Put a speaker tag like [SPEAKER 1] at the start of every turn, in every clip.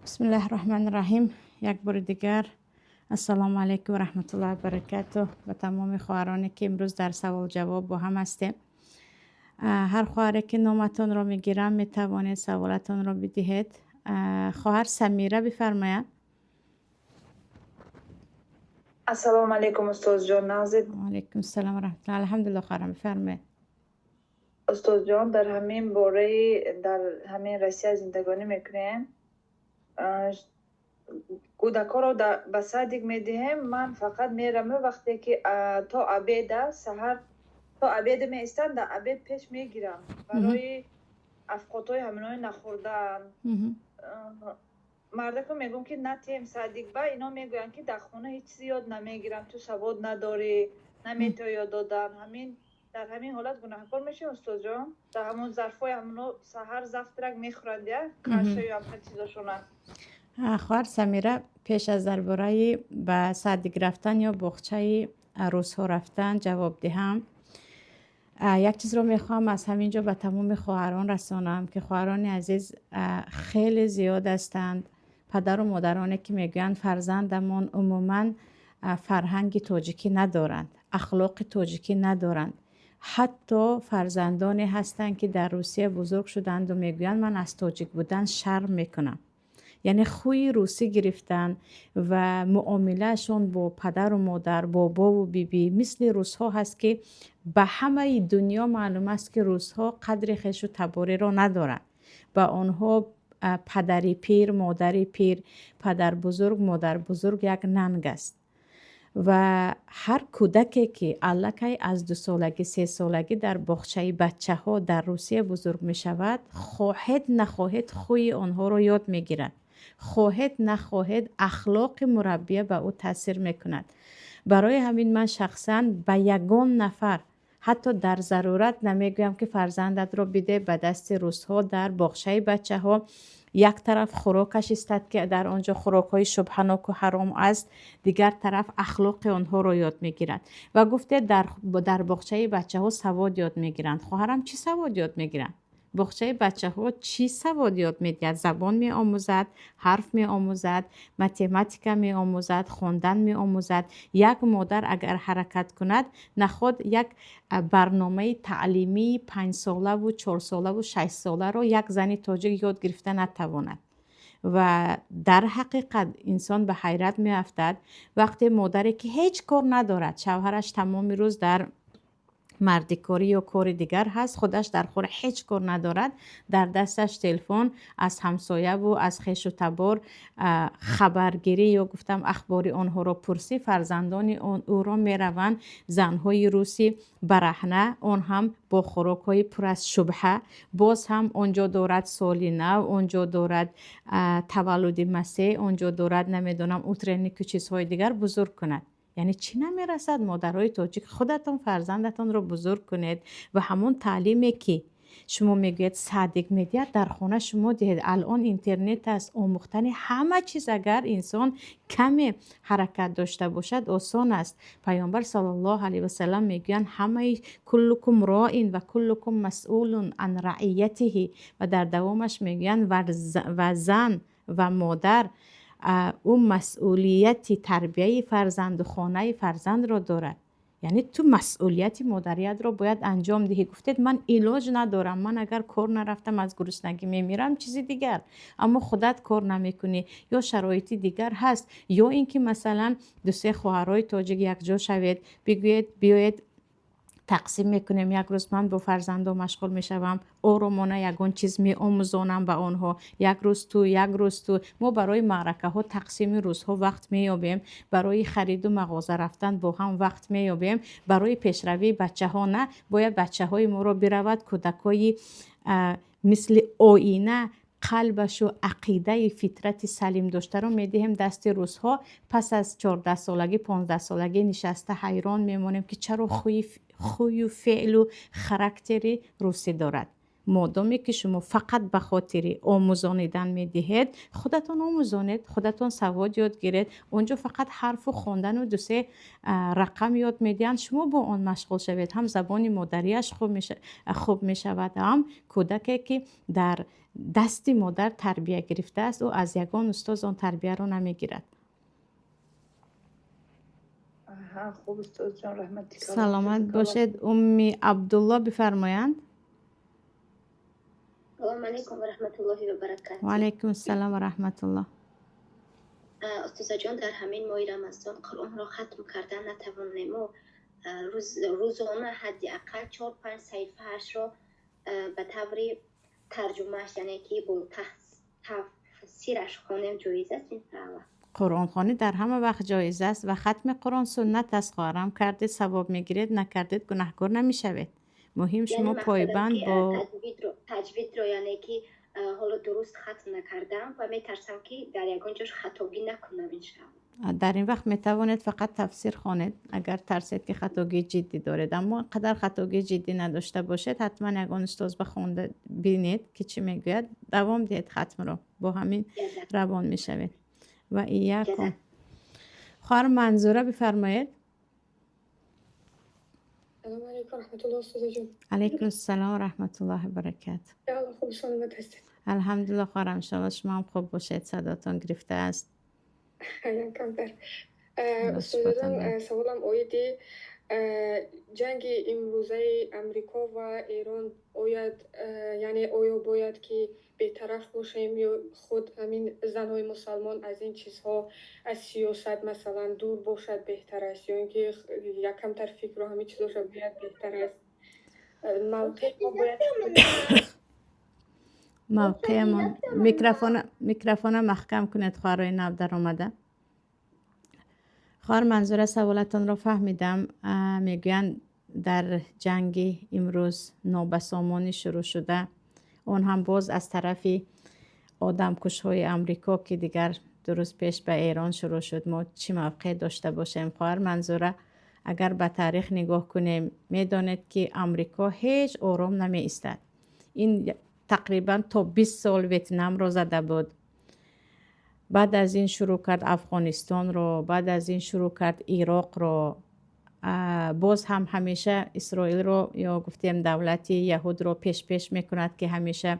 [SPEAKER 1] Бисмиллаҳи раҳмони раҳим. Як бори дигар ассалому алайкум ва раҳматуллоҳи ва баракатуҳ ба тамоми хоҳароне, ки имрӯз дар савол-ҷавоб бо ҳам ҳастем. Ҳар хоҳаре, ки номатонро мегирам, метавонед саволатонро бидиҳед. Хоҳар Самира, бифармояд.
[SPEAKER 2] Ассалому алайкум, устозҷон, нағзед?
[SPEAKER 1] Алайкум салом ва раҳматуллоҳ. Алҳамдулиллоҳ, хоҳарам, бифармоед.
[SPEAKER 2] Устозҷон, дар ҳамин бораи дар ҳамин Россия зиндагонӣ мекунем, кӯдакҳоро ба садик медиҳем. Ман фақат мераму вақте ки то обеда, саҳар то обеда меистам, дар обед пеш мегирам барои авқотҳои ҳаминои нахӯрдан. Мардако мегӯм, ки натием садик ба ино, мегӯянд, ки дар хона ҳеҷ чизе ёд намегирам, ту савод надорӣ, наметавӣ ёд додан. Ҳамин дар ҳамин ҳолат гунаҳкор мешавем, устозҷон? Дар ҳамон зарфҳои ҳамоно саҳар завтрак мехӯранд, я кашаю ҳамхел чизошона.
[SPEAKER 1] Хоҳар Самира, пеш аз дар бораи ба садик рафтан ё боғчаи рӯзҳо рафтан ҷавоб диҳам, як чизро мехоҳам аз ҳамин ҷо ба тамоми хоҳарон расонам, ки хоҳарони азиз, хеле зиёд ҳастанд падару модароне, ки мегӯянд, фарзандамон умуман фарҳанги тоҷикӣ надоранд, ахлоқи тоҷикӣ надоранд. Ҳатто фарзандоне ҳастанд, ки дар Русия бузург шуданду мегӯянд, ман аз тоҷик будан шарм мекунам. Яъне хӯи русӣ гирифтан ва муомилаашон бо падару модар, бобову бибӣ мисли русҳо ҳаст, ки ба ҳамаи дунё маълум аст, ки русҳо қадри хешу табориро надоранд. Ба онҳо падари пир, модари пир, падарбузург, модарбузург як нанг аст. Ва ҳар кӯдаке, ки аллакай аз 2 солагӣ, 3 солагӣ дар боғчаи бачаҳо дар Русия бузург мешавад, хоҳед нахоҳед, хӯи онҳоро ёд мегирад, хоҳед нахоҳед, ахлоқи мураббия ба ӯ таъсир мекунад. Барои ҳамин ман шахсан ба ягон нафар ҳатто дар зарурат намегӯям, ки фарзандатро биде ба дасти русҳо дар боғчаи бачаҳо. Як тараф хӯрокаш истад, ки дар он ҷо хӯрокҳои шубҳаноку ҳаром аст, дигар тараф ахлоқи онҳоро ёд мегирад. Ва гуфте, дар боғчаи бачаҳо савод ёд мегиранд. Хоҳарам, чӣ савод ёд мегиранд? Боғчаи бачаҳо чӣ савод ёд медиҳад? Забон меомӯзад, ҳарф меомӯзад, математика меомӯзад, хондан меомӯзад? Як модар агар ҳаракат кунад, наход як барномаи таълимии 5-солаву 4-солаву 6-соларо як зани тоҷик ёд гирифта натавонад. Ва дар ҳақиқат инсон ба ҳайрат меафтад, вақте модаре, ки ҳеҷ кор надорад, шавҳараш тамоми рӯз дар мардикорӣ ё кори дигар ҳаст, худаш дар хона ҳеҷ кор надорад, дар дасташ телефон, аз ҳамсояву аз хешу табор хабаргирӣ ё гуфтам ахбори онҳоро пурсӣ, фарзандони ӯро мераванд занҳои русӣ бараҳна, он ҳам бо хӯрокҳои пур аз шубҳа. Боз ҳам он ҷо дорад соли нав, он ҷо дорад таваллуди Масеҳ, он ҷо дорад, намедонам, утреннику чизҳои дигар бузург кунад. Яъне чӣ намерасад? Модарои тоҷик, худатон фарзандатонро бузург кунед ва ҳамон таълиме, ки шумо мегӯед садик медиҳад, дар хона шумо диҳед. Алон интернет аст, омӯхтани ҳама чиз, агар инсон каме ҳаракат дошта бошад, осон аст. Паёмбар саллаллоҳу алайҳи васалам мегӯянд, ҳамаи كلكم راع وكلكم مسؤول عن رعيته. Ва дар давомаш мегӯянд, ва зан ва модар ӯ масъулияти тарбияи фарзанду хонаи фарзандро дорад. Яъне ту масъулияти модариятро бояд анҷом диҳӣ. Гуфтед, ман илоҷ надорам, ман агар кор нарафтам, аз гуруснагӣ мемирам, чизи дигар. Аммо худат кор намекунӣ ё шароити дигар ҳаст, ё ин ки масалан дусе хоҳарҳои тоҷик якҷо шавед, бигӯед, биёед, тақсим мекунем, як рӯз ман бо фарзандон машғул мешавам, оромона ягон чиз меомӯзонам ба онҳо, як рӯз ту, як рӯз ту. Мо барои маъракаҳо тақсими рӯзҳо вақт меёбем, барои хариду мағоза рафтан бо ҳам вақт меёбем, барои пешравии бачаҳо на. Бояд бачаҳои моро биравад кӯдакҳои мисли оина қалбашу ақидаи фитрати салим доштаро медиҳем дасти рӯзҳо. Пас аз 14-солагӣ, 15-солагӣ нишаста ҳайрон мемонем, ки чаро хӯю феълу характери русӣ дорад. Модоме ки шумо фақат ба хотири омӯзонидан медиҳед, худатон омӯзонед, худатон савод ёд гиред. Он ҷо фақат ҳарфу хондану дусе рақам ёд медиҳанд, шумо бо он машғул шавед. Ҳам забони модариаш хуб мешавад, ҳам кӯдаке, ки дар дасти модар тарбия гирифтааст, ӯ аз ягон устоз он тарбияро намегирад.
[SPEAKER 2] Аҳа, хуб, устозҷон, раҳмати калон.
[SPEAKER 1] Саломат
[SPEAKER 2] Ҷазакаллоҳ.
[SPEAKER 1] бошед. Умми Абдулло, бифармоянд.
[SPEAKER 3] Салому алайкум ва раҳматуллоҳи ва баракатуҳ.
[SPEAKER 1] Ва алайкум ассалом ва раҳматуллоҳ.
[SPEAKER 3] Устозаҷон, дар ҳамин моҳи Рамазон Қуръонро хатм кардан натавонему рӯзона ҳадди ақал чор панҷ саҳифаашро ба таври тарҷумааш, яъне ки бо тафсираш хонем, ҷоиз аст, иншааллоҳ?
[SPEAKER 1] Қуръонхонӣ дар ҳама вақт ҷоиз аст ва хатми Қуръон суннат аст, хоҳарам. Кардед, савоб мегиред, накардед, гунаҳкор намешавед. Муҳим, шумо
[SPEAKER 3] яъне мақсадам
[SPEAKER 1] пойбанд
[SPEAKER 3] ки
[SPEAKER 1] бо
[SPEAKER 3] таҷвидро, яъне ки ҳоло дуруст хатм накардам ва метарсам, ки дар ягон ҷош хатогӣ накунам, иншааллоҳ.
[SPEAKER 1] Дар ин вақт метавонед фақат тафсир хонед, агар тарсед, ки хатогии ҷиддӣ доред. Аммо қадар хатогии ҷиддӣ надошта бошед, ҳатман ягон устоз ба хонда бинед, ки чӣ мегӯяд. Давом диҳед хатмро, бо ҳамин
[SPEAKER 3] Ҷазак.
[SPEAKER 1] равон мешавед. Ва иякум.
[SPEAKER 3] Ҷазак.
[SPEAKER 1] Хоҳар Манзура, бифармоед.
[SPEAKER 4] Салому алайкум, раҳматуллоҳ, устозаҷон.
[SPEAKER 1] Алайкум ассалом ва раҳматуллоҳи баракату.
[SPEAKER 4] Иншааллоҳ, хуб, саломат ҳастед?
[SPEAKER 1] Алҳамдулилло, хоҳарам, иншоалло, шумо ҳам хуб бошед. Садотон гирифтааст.
[SPEAKER 4] Камтар.
[SPEAKER 1] Аллоҳ
[SPEAKER 4] Устозаҷон,
[SPEAKER 1] шифотон диҳад.
[SPEAKER 4] Саволам оиди ҷанги имрӯзаи Амрико ва Эрон ояд, яъне оё бояд ки бетараф бошем ё худ ҳамин занҳои мусалмон аз ин чизҳо, аз сиёсат масалан, дур бошад беҳтар аст, ё ин ки якамтар фикру ҳамин чизоша бояд беҳтар аст? Мавқеи мо бояд чӣ бошад?
[SPEAKER 1] Мавқеамон, микрофона маҳкам кунед, хоҳарои нав даромада. Хоҳар Манзура, саволатонро фаҳмидам. Мегӯянд, дар ҷанги имрӯз нобасомонӣ шурӯъ шуда, он ҳам боз аз тарафи одамкушҳои Амрико, ки дигар 2 рӯз пеш ба Эрон шурӯъ шуд, мо чӣ мавқеъ дошта бошем? Хоҳар Манзура, агар ба таърих нигоҳ кунем, медонед, ки Амрико ҳеҷ ором намеистад. Ин тақрибан то 20 сол Ветнамро зада буд, баъд аз ин шурӯъ кард Афғонистонро, баъд аз ин шурӯъ кард Ироқро. Боз ҳам ҳамеша Исроилро ё гуфтем давлати яҳудро пешпеш мекунад, ки ҳамеша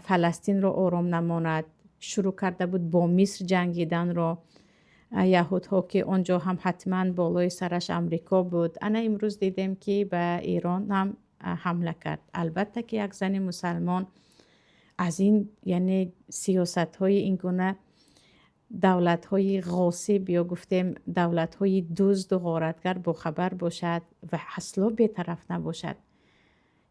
[SPEAKER 1] Фаластинро ором намонад. Шурӯъ карда буд бо Миср ҷангиданро яҳудҳо, ки он ҷо ҳам ҳатман болои сараш Амрико буд. Ана имрӯз дидем, ки ба Эрон ҳам ҳамла кард. Албатта, ки як зани мусалмон аз ин, яъне сиёсатҳои ин гуна давлатҳои ғосиб ё гуфтем давлатҳои дузду ғоратгар бохабар бошад ва асло бетараф набошад.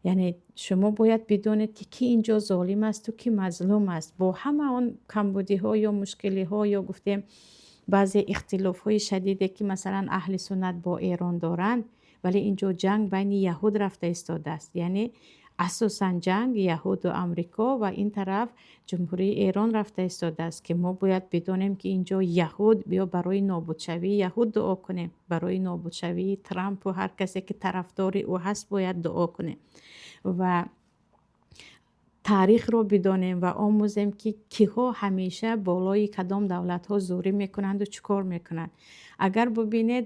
[SPEAKER 1] Яъне шумо бояд бидонед, ки ки ин ҷо золим асту ки мазлум аст. Бо ҳама он камбудиҳо ё мушкилиҳо ё гуфтем баъзе ихтилофҳои шадиде, ки масалан аҳли суннат бо Эрон доранд, вале ин ҷо ҷанг байни яҳуд рафта истодааст. Яъне асосан ҷанг яҳуду Амрико ва ин тараф Ҷумҳурии Эрон рафта истодааст, ки мо бояд бидонем, ки ин ҷо яҳуд биё барои нобудшавии яҳуд дуо кунем, барои нобудшавии Трампу ҳар касе, ки тарафдори ӯ ҳаст, бояд дуо кунем ва таърихро бидонем ва омӯзем, ки киҳо ҳамеша болои кадом давлатҳо зӯрӣ мекунанду чӣ кор мекунанд. Агар бубинед,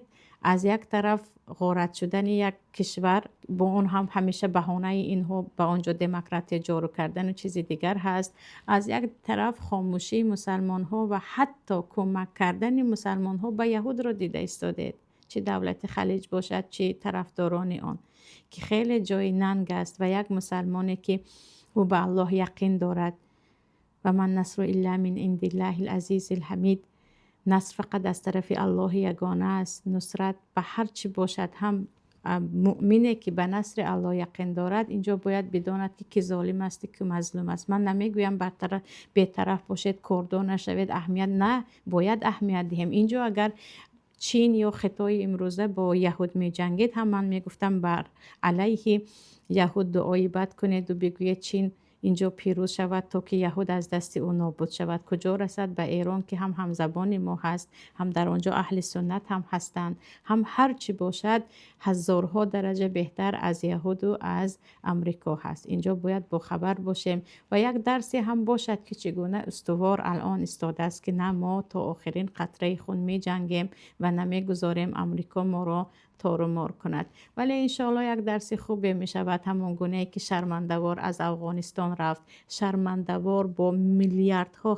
[SPEAKER 1] аз як тараф ғорат шудани як кишвар, бо он ҳам ҳамеша баҳонаи инҳо ба он ҷо демократия ҷору кардану чизи дигар ҳаст, аз як тараф хомӯшии мусалмонҳо ва ҳатто кӯмак кардани мусалмонҳо ба яҳудро дида истодед, чӣ давлати Халиҷ бошад, чӣ тарафдорони он, ки хеле ҷои нанг аст. Ва як мусалмоне, ки ӯ ба Аллоҳ яқин дорад, ва ман насру илла мин индиллаҳи лазизи лҳамид, наср фақат аз тарафи Аллоҳи ягона аст, нусрат ба ҳар чӣ бошад ҳам, муъмине, ки ба насри Аллоҳ яқин дорад, инҷо бояд бидонад, ки ки золим асту ки мазлум аст. Ман намегӯям бетараф бошед, кордор нашавед, аҳамият на бояд аҳамият диҳем. Инҷо агар Чин ё Хитои имрӯза бо яҳуд меҷангид ҳам, ман мегуфтам, бар алайҳи яҳуд дуои бад кунеду бигӯед Чин Инҷо пирӯз шавад, то ки яҳуд аз дасти ӯ нобуд шавад. Куҷо расад ба Эрон, ки ҳам ҳамзабони мо ҳаст, ҳам дар он ҷо аҳли суннат ҳам ҳастанд, ҳам ҳар чӣ бошад, ҳазорҳо дараҷа беҳтар аз яҳуду аз Амрико ҳаст. Инҷо бояд бохабар бошем ва як дарсе ҳам бошад, ки чӣ гуна устувор алон истодааст, ки на, мо то охирин қатраи хун меҷангем ва намегузорем Амрико моро торумор кунад. Вале иншоалло як дарси хубе мешавад, ҳамон гунае ки шармандавор аз Афғонистон рафт, шармандавор бо миллиардҳо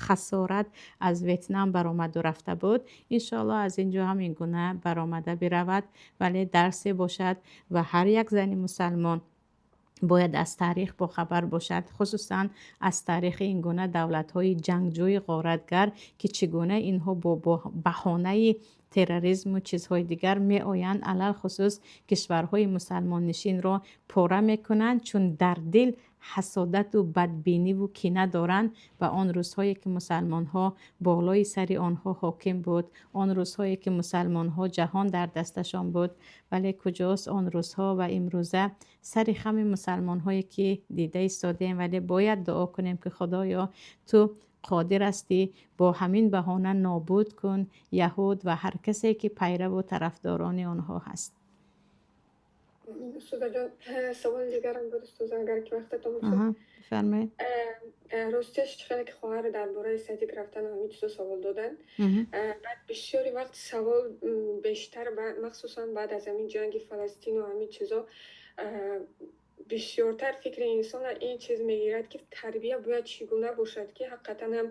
[SPEAKER 1] хасорат аз Ветнам баромаду рафта буд, иншоалло аз ин ҷо ҳам ин гуна баромада биравад. Вале дарсе бошад ва ҳар як зани мусалмон бояд аз таърих бохабар бошад, хусусан аз таърихи ин гуна давлатҳои ҷангҷӯи ғоратгар, ки чӣ гуна инҳо бо баҳонаи терроризму чизҳои дигар меоянд, алалхусус кишварҳои мусалмоннишинро пора мекунанд, чун дар дил ҳасодату бадбиниву кина доранд ба он рӯзҳое, ки мусалмонҳо болои сари онҳо ҳоким буд, он рӯзҳое, ки мусалмонҳо ҷаҳон дар дасташон буд. Вале куҷост он рӯзҳо? Ва имрӯза сари хами мусалмонҳое, ки дида истодем. Вале бояд дуо кунем, ки Худоё, ту қодир ҳастӣ, бо ҳамин баҳона нобуд кун яҳуд ва ҳар касе, ки пайраву тарафдорони онҳо ҳаст.
[SPEAKER 4] Устозаҷон, саволи дигарам буд, устоза, агар ки вақтатон бошад.
[SPEAKER 1] Бифармоед.
[SPEAKER 4] Ростияш, хеле ки хоҳар дар бораи садик рафтану ҳамин чизо савол доданд, баъд бисёри вақт савол бештар, махсусан баъд аз ҳамин ҷанги Фаластину ҳамин чизо, бисёртар фикри инсона ин чиз мегирад, ки тарбия бояд чӣ гуна бошад, ки ҳақиқатан ҳам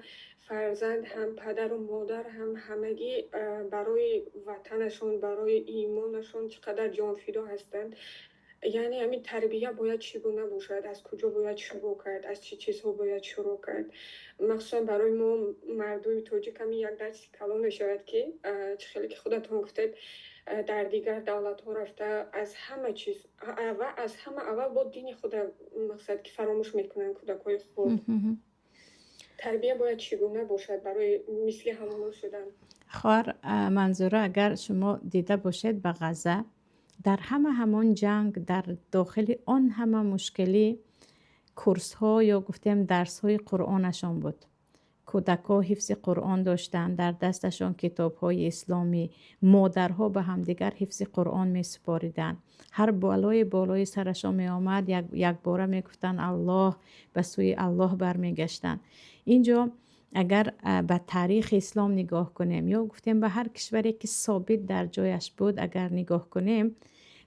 [SPEAKER 4] фарзанд, ҳам падару модар, ҳам ҳамагӣ барои ватанашон, барои имонашон чӣ қадар ҷонфидо ҳастанд. Яъне ҳамин тарбия бояд чӣ гуна бошад, аз куҷо бояд шурӯъ кард, аз чӣ чизҳо бояд шурӯъ кард? Махсусан барои мо, мардуми тоҷик, ҳамин як дарси калон мешавад, ки чӣ хеле ки худатон гуфтед, дар дигар давлатҳо рафта, аз ҳама чиз ва аз ҳама аввал бо дини худа, мақсад ки фаромӯш мекунанд кӯдакҳои худ. Тарбия бояд чӣ гуна бошад барои мисли ҳамоно шудан?
[SPEAKER 1] Хоҳар Манзура, агар шумо дида бошед, ба Ғазза дар ҳама ҳамон ҷанг, дар дохили он ҳама мушкилӣ, курсҳо ё гуфтем дарсҳои Қуръонашон буд. Кӯдакҳо ҳифзи Қуръон доштанд, дар дасташон китобҳои исломӣ, модарҳо ба ҳамдигар ҳифзи Қуръон месупориданд. Ҳар балое болои сарашон меомад, якбора мегуфтанд Аллоҳ, ба сӯи Аллоҳ бармегаштанд. Инҷо агар ба таърихи ислом нигоҳ кунем ё гуфтем ба ҳар кишваре, ки собит дар ҷояш буд, агар нигоҳ кунем,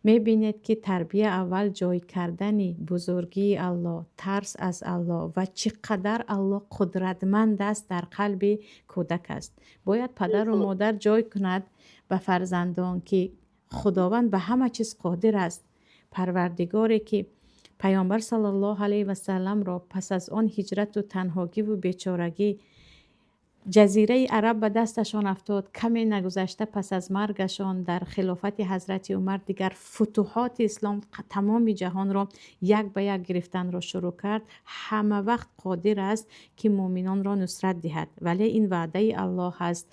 [SPEAKER 1] мебинед, ки тарбия аввал ҷой кардани бузургии Аллоҳ, тарс аз Аллоҳ ва чӣ қадар Аллоҳ қудратманд аст дар қалби кӯдак аст. Бояд падару модар ҷой кунад ба фарзандон, ки Худованд ба ҳама чиз қодир аст. Парвардигоре, ки Паёмбар саллаллоҳу алайҳи васалламро пас аз он ҳиҷрату танҳогиву бечорагӣ Ҷазираи Араб ба дасташон афтод, каме нагузашта пас аз маргашон дар хилофати ҳазрати Умар дигар футуҳоти ислом тамоми ҷаҳонро як ба як гирифтанро шурӯъ кард, ҳама вақт қодир аст, ки муъминонро нусрат диҳад. Вале ин ваъдаи Аллоҳ аст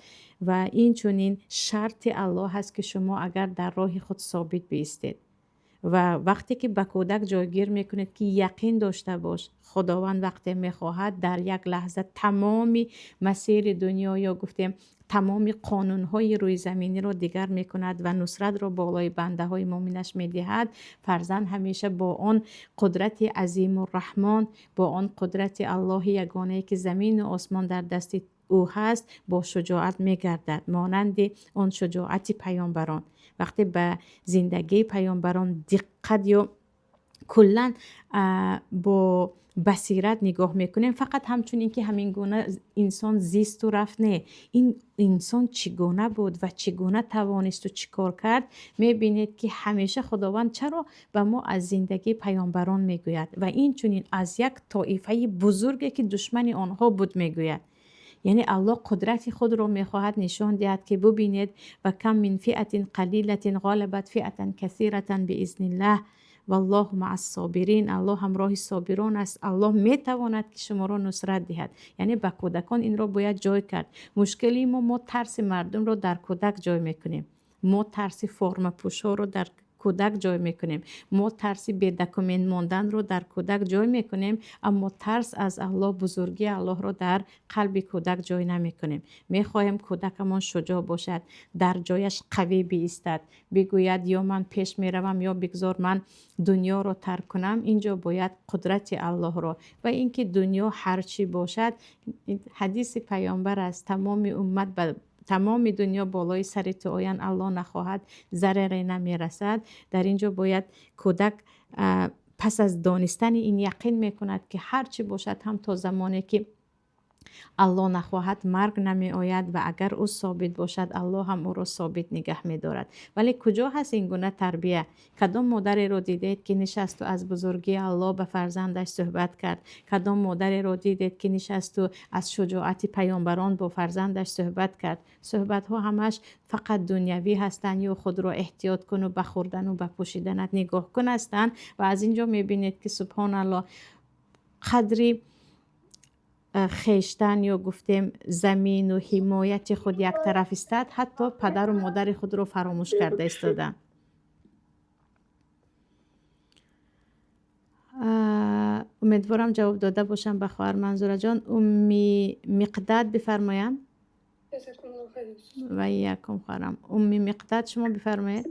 [SPEAKER 1] ва инчунин шарти Аллоҳ аст, ки шумо агар дар роҳи худ собит биистед. Ва вақте ки ба кӯдак ҷойгир мекунед, ки яқин дошта бош, Худованд вақте мехоҳад, дар як лаҳза тамоми масири дунё ё гуфтем тамоми қонунҳои рӯйзаминиро дигар мекунад ва нусратро болои бандаҳои муъминаш медиҳад. Фарзанд ҳамеша бо он қудрати Азимурраҳмон, бо он қудрати Аллоҳи ягонае, ки замину осмон дар дасти ӯ ҳаст, бо шуҷоат мегардад, монанди он шуҷоати паёмбарон. Вақте ба зиндагии паёмбарон диққат ё куллан бо басират нигоҳ мекунем, фақат ҳамчун ин ки ҳамин гуна инсон зисту рафт, не, ин инсон чӣ гуна буд ва чӣ гуна тавонисту чӣ кор кард, мебинед, ки ҳамеша Худованд чаро ба мо аз зиндагии паёмбарон мегӯяд ва инчунин аз як тоифаи бузурге, ки душмани онҳо буд, мегӯяд. Яъне Аллоҳ қудрати худро мехоҳад нишон диҳад, ки бубинед: ва кам мин фиатин қалилатин ғолабат фиатан касиратан биизниллаҳ валлоҳу маас собирин. Аллоҳ ҳамроҳи собирон аст. Аллоҳ метавонад, ки шуморо нусрат диҳад. Яъне ба кӯдакон инро бояд ҷой кард. Мушкилии мо тарси мардумро дар кӯдак ҷой мекунем, мо тарси формапӯшҳоро дар Кӯдак ҷой мекунем. Мо тарси бедокумент монданро дар кӯдак ҷой мекунем, аммо тарс аз Аллоҳ, бузургии Аллоҳро дар қалби кӯдак ҷой намекунем. Мехоҳем, кӯдакамон шуҷоъ бошад, дар ҷояш қавӣ биистад, бигӯяд: «Ё ман пеш меравам, ё бигзор ман дунёро тарк кунам». Инҷо бояд қудрати Аллоҳро ва ин ки дунё ҳар чӣ бошад, ҳадиси паёмбар аст: тамоми уммат ба тамоми дунё болои сари ту оянд, Аллоҳ нахоҳад, зараре намерасад. Дар ин ҷо бояд кӯдак пас аз донистани ин яқин мекунад, ки ҳар чӣ бошад ҳам, то замоне ки Аллоҳ нахоҳад, марг намеояд ва агар ӯ собит бошад, Аллоҳ ҳам ӯро собит нигаҳ медорад. Вале куҷо ҳаст ин гуна тарбия? Кадом модареро дидед, ки нишасту аз бузургии Аллоҳ ба фарзандаш суҳбат кард? Кадом модареро дидед, ки нишасту аз шуҷоати паёмбарон бо фарзандаш суҳбат кард? Суҳбатҳо ҳамаш фақат дунявӣ ҳастанд ё худро эҳтиёт куну ба хӯрдану ба пӯшиданат нигоҳ кун ҳастанд. Ва аз ин ҷо мебинед, ки, субҳоналлоҳ, қадри хештан ё гуфтем замину ҳимояти худ як тараф истад, ҳатто падару модари худро фаромӯш карда истоданд. Умедворам, ҷавоб дода бошам ба хоҳар Манзураҷон. Умми Миқдад бифармоянд. Ва якум хоҳарам Умми Миқдад, шумо бифармоед.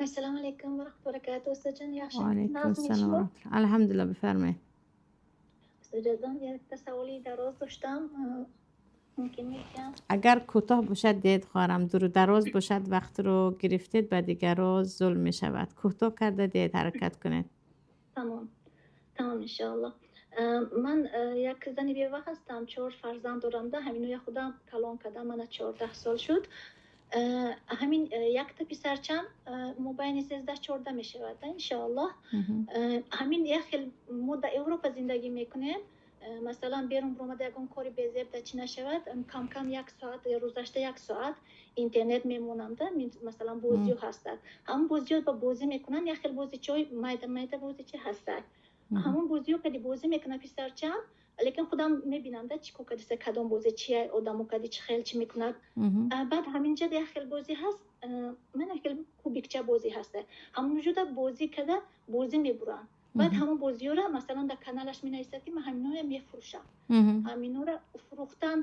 [SPEAKER 5] Ассалому алайкум ва раҳматуллоҳи ва баракатуҳ, устодҷон, yaxshi?
[SPEAKER 1] Ваалайкум ассалом, алҳамдулилла, бифармоед.
[SPEAKER 5] Устодҷон, якта саволи дароз доштам, мумкин мекунам?
[SPEAKER 1] Агар кӯтоҳ бошад, диҳед, хоҳарам. Дуру дароз бошад, вақтро гирифтед, ба дигарро зулм мешавад. Кӯтоҳ карда диҳед, ҳаракат кунед.
[SPEAKER 5] Тамом, иншоаллоҳ. Ман як зани бева ҳастам, чор фарзанд дорам да, ҳаминоя худам калон кардам, мана 14 сол шуд. Ҳамин якта писарчам мобайни 13-14 мешавад, иншоаллоҳ. Ҳамин як хел мо дар Европа зиндагӣ мекунем. Масалан, берун биромада ягон кори безеб да чӣ нашавад, камкам як соат, рӯзашта як соат интернет мемонам да. Масалан, бозиё ҳастад, ҳамон бозиё ба бозӣ мекунанд, як хел бозичаҳои майда майда бозича ҳастад, ҳамон бозиё кади бозӣ мекунад писарчам. Лекин худам мебинам да, чӣ кор кардиста, кадом бозӣ чия, одамо кади чӣ хел чӣ мекунад. Баъд ҳаминҷа як хел бозӣ ҳаст, ман як хел кубикча бозӣ ҳаста, ҳамонҷода бозӣ карда бозӣ мебуранд. Баъд ҳамон бозиёра, масалан, дар каналаш менависад, ки ман ҳаминоя мефурӯшам. Ҳаминора фурӯхтан,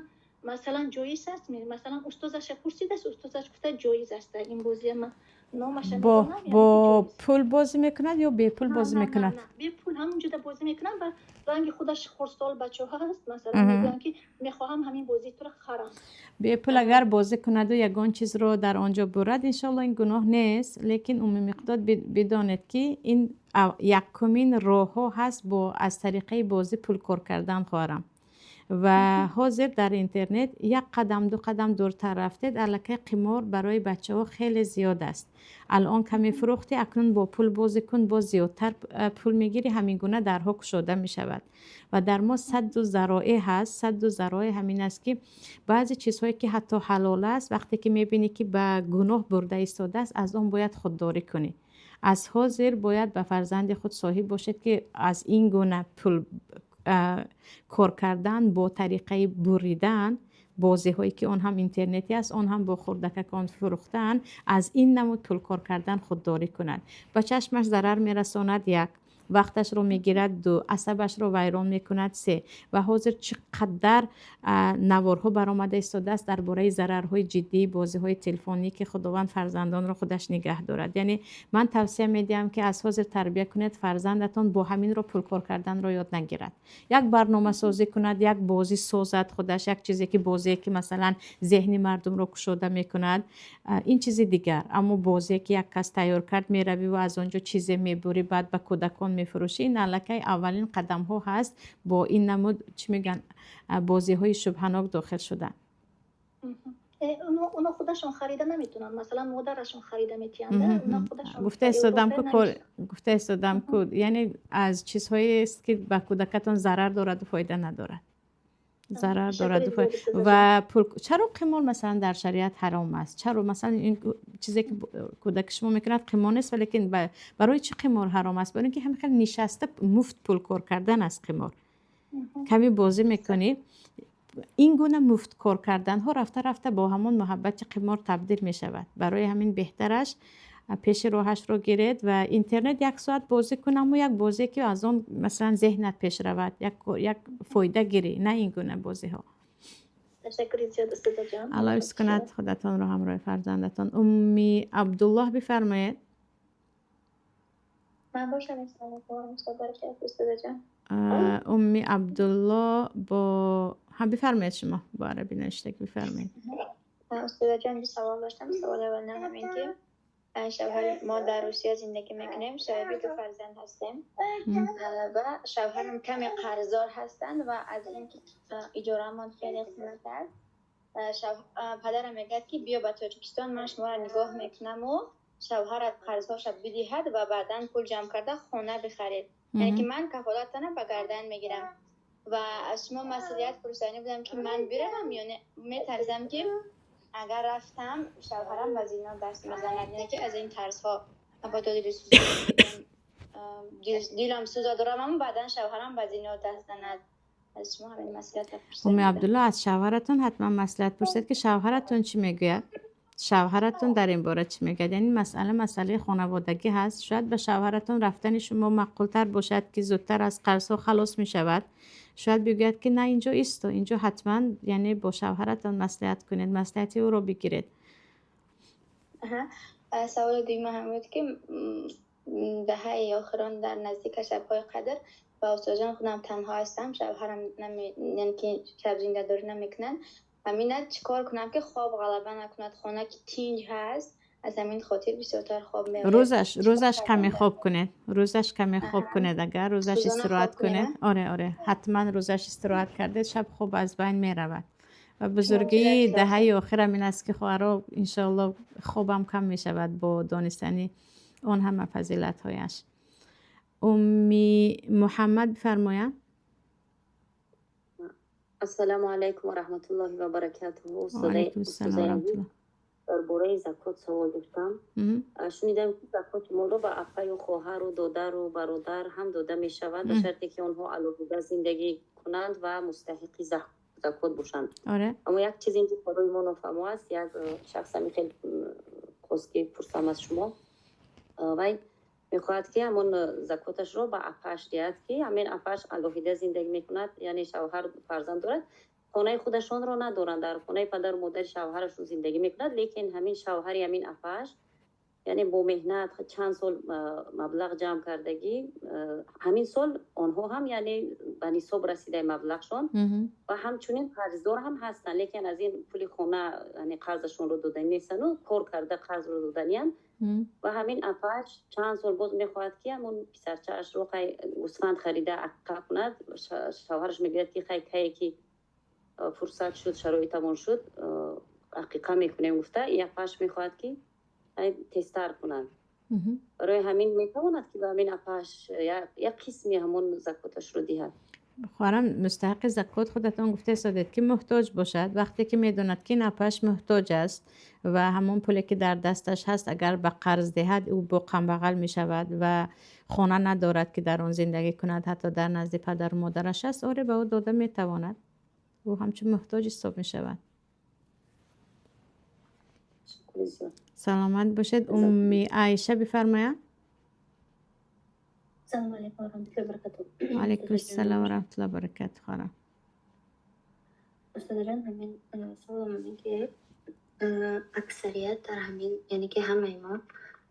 [SPEAKER 5] масалан, ҷоиз аст? Масалан, устозаша пурсидааст, устозаш гуфта, ҷоиз аст. Ин бозия ман номаша
[SPEAKER 1] Бо пул бозӣ мекунад ё бепул бозӣ мекунад?
[SPEAKER 5] Бепул, ҳамонҷода бозӣ мекунад ва ранги худаш хурдсол бачаҳо ҳаст, масалан, мегӯянд, ки мехоҳам ҳамин бозии туро харам.
[SPEAKER 1] Бепул агар бозӣ кунаду ягон чизро дар он ҷо бурад, иншоалло, ин гуноҳ нест. Лекин, Умми Миқдод, бидонед, ки ин якумин роҳҳо ҳаст бо аз тариқаи бозӣ пул кор кардан, хоҳарам. Ва ҳозир дар интернет як қадам, ду қадам дуртар рафтед, аллакай қимор барои бачаҳо хеле зиёд аст. Алон каме фурӯхтӣ, акнун бо пул бозӣ кун, боз зиёдтар пул мегирӣ. Ҳамин гуна дарҳо кушода мешавад ва дар мо садду зароӣ ҳаст. Садду зароӣ ҳамин аст, ки баъзе чизҳое, ки ҳатто ҳалол аст, вақте ки мебинӣ, ки ба гуноҳ бурда истодааст, аз он бояд худдорӣ кунӣ. Аз ҳозир бояд ба фарзанди худ соҳиб бошед, ки аз ин гуна пул кор кардан бо тариқаи буридан, бозиҳое, ки он ҳам интернетӣ аст, он ҳам бо хурдакакон фурӯхтан, аз ин намуд пул кор кардан худдорӣ кунад. Ба чашмаш зарар мерасонад, як, вақташро мегирад, ду, асабашро вайрон мекунад, се. Ва ҳозир чӣ қадар наворҳо баромада истодааст дар бораи зарарҳои ҷиддии бозиҳои телефонӣ, ки Худованд фарзандонро худаш нигаҳ дорад. Яъне ман тавсия медиҳам, ки аз ҳозир тарбия кунед, фарзандатон бо ҳаминро пул кор карданро ёд нагирад. Як барномасозӣ кунад, як бозӣ созад худаш, як чизе ки бозие, ки масалан, зеҳни мардумро кушода мекунад, ин чизи дигар. Аммо бозие, ки як кас тайёр кард, меравӣ ва аз он ҷо чизе мебурӣ, баъд ба кӯдакон мефурӯшӣ, ин аллакай аввалин қадамҳо ҳаст бо ин намуд, чӣ мегӯянд, бозиҳои шубҳанок дохил шудан.
[SPEAKER 5] Оно худашон харида наметавонанд, масалан, модарашон харида метиҳанд.
[SPEAKER 1] Гуфта истодам ку, яъне аз чизҳоест, ки ба кӯдакатон зарар дораду фоида надорад, зарар дорад. Ва пул чаро қимор, масалан, дар шариат ҳаром аст? Чаро, масалан, ин чизе, ки кӯдаки шумо мекунад, қимор нест, валекин барои чӣ қимор ҳаром аст? Барои ин ки ҳамин хел нишаста муфт пул кор кардан аст қимор. Каме бозӣ мекунӣ, ин гуна муфт кор карданҳо рафта рафта бо ҳамон муҳаббати қимор табдил мешавад. Барои ҳамин беҳтараш Пеши роҳашро гиред ва интернет як соат бозӣ кун, аммо як бозе, ки аз он, масалан, зеҳнат пеш равад, як фоида гирӣ, на ин гуна бозиҳо.
[SPEAKER 5] Ташаккури зиёд, устодаҷон.
[SPEAKER 1] Алло ҳифз кунад худатонро ҳамроҳи фарзандатон. Умми Абдуллоҳ, бифармоед.
[SPEAKER 5] Ман бошам. Устодаҷон.
[SPEAKER 1] Умми Абдулло бо ҳам бифармоед, шумо бо арабӣ навиштагӣ, бифармоед.
[SPEAKER 6] Устодаҷон, ду савол доштам. Саволи аввал ҳамин, ки шавҳари мо дар Русия зиндагӣ мекунем, соҳиби ду фарзанд ҳастем ва шавҳарам каме қарздор ҳастанд ва аз ин ки иҷораамон хеле қимат аст, падарам мегӯяд, ки биё ба Тоҷикистон, ман шуморо нигоҳ мекунаму шавҳарат қарзҳоша бидиҳад ва баъдан пул ҷамъ карда хона бихаред, яъне ки ман кафолаттана ба гардан мегирам. Ва аз шумо маслиҳат пурсанӣ будам, ки ман биравам ё не. Метарсам, ки агар рафтам, шавҳарам ба зино даст мезанад, яъне ки аз ин тарсҳо мабодо дилам сӯза дорам, аммо баъдан шавҳарам ба зино даст занад. Аз шумо ҳамин маслиҳат.
[SPEAKER 1] Уми Абдулло, аз шавҳаратон ҳатман маслиҳат пурсед, ки шавҳаратон чӣ мегӯяд, шавҳаратон дар ин бора чӣ мегӯяд. Яъне масъала масъалаи хонаводагӣ ҳаст. Шояд ба шавҳаратон рафтани шумо маъқултар бошад, ки зудтар аз қарзҳо халос мешавад. Шояд бигӯяд, ки на, инҷо исто, инҷо ҳатман, яъне бо шавҳаратон маслиҳат кунед, маслиҳати ӯро бигиред.
[SPEAKER 6] Саволи дуюма ҳам буд, ки даҳаи охирон дар наздика шабҳои қадр ва устодҷон, худам танҳо ҳастам, шавҳарам яъне ки шабзиндадорӣ намекунанд. Ҳамина чӣ кор кунам, ки хоб ғалаба накунад? Хона ки тинҷ ҳаст, аз ҳамин хотир бисёртар хоб меояд.
[SPEAKER 1] Рӯзаш каме хоб кунед, рӯзаш каме хоб кунед. Агар рӯзаш истироҳат кунед, оре, ҳатман рӯзаш истироҳат кардед, шаб хоб аз байн меравад. Ва бузургии даҳаи охирам ин аст, ки, хоҳаро, иншоалло, хобам кам мешавад бо донистани он ҳама фазилатҳояш. Умми Муҳаммад, бифармоянд.
[SPEAKER 7] Ассалому алайкум ва раҳматуллоҳи ва баракатуҳу.
[SPEAKER 1] Алайкум ассалом ва раҳматуллоҳ.
[SPEAKER 7] Дар бораи закот савол доштам. Шунидам, ки закоти молро ба апаю хоҳару додару бародар ҳам дода мешавад, ба шарте ки онҳо алоҳида зиндагӣ кунанд ва мустаҳиқи закот бошанд. Аммо як чиз инҷо барои мо нофаҳмо аст. Як шахс ҳамин хел хост, ки пурсам аз шумо. Вай мехоҳад, ки ҳамон закоташро ба апааш диҳад, ки ҳамин апааш алоҳида зиндагӣ мекунад, яъне шавҳар, фарзанд дорад, хонаи худашонро надоранд, дар хонаи падару модари шавҳарашон зиндагӣ мекунад. Лекин ҳамин шавҳари ҳамин апааш, яъне бо меҳнат чанд сол маблағ ҷамъ кардагӣ, ҳамин сол онҳо ҳам, яъне, ба нисоб расидаи маблағшон ва ҳамчунин қарздор ҳам ҳастанд, лекин аз ин пули хона, яъне, қарзашонро доданӣ нестану кор карда қарзро доданиянд. Ва ҳамин апааш чанд сол боз мехоҳад, ки ҳамон писарчаашро хай гӯсфанд харида ақиқа кунад. Шавҳараш мегӯяд, ки хай, кае ки фурсат шуд, шароитамон шуд, ақиқа мекунем гуфта. И апааш мехоҳад, ки тезтар кунад. Барои ҳамин метавонад, ки ба ҳамин апааш як қисми ҳамон закоташро диҳад?
[SPEAKER 1] Хоҳарам, мустаҳиқи закот худатон гуфта истодед, ки муҳтоҷ бошад. Вақте ки медонад, ки ин апааш муҳтоҷ аст ва ҳамон пуле, ки дар дасташ ҳаст, агар ба қарз диҳад, ӯ бо камбағал мешавад ва хона надорад, ки дар он зиндагӣ кунад, ҳатто дар назди падару модараш аст, оре, ба ӯ дода метавонад. Ӯ ҳамчун муҳтоҷ ҳисоб мешавад. Саломат бошед. Умми Айша, бифармояд.
[SPEAKER 8] Ассалому алайкум ва раҳматуллоҳи ва баракатуҳ.
[SPEAKER 1] Алайкум ассалом ва раҳматуллоҳи ва баракатуҳ, хоҳарам.
[SPEAKER 8] Устодҷон, ҳамин саволам ҳамин, ки аксарият дар ҳамин, яъне ки ҳамаи мо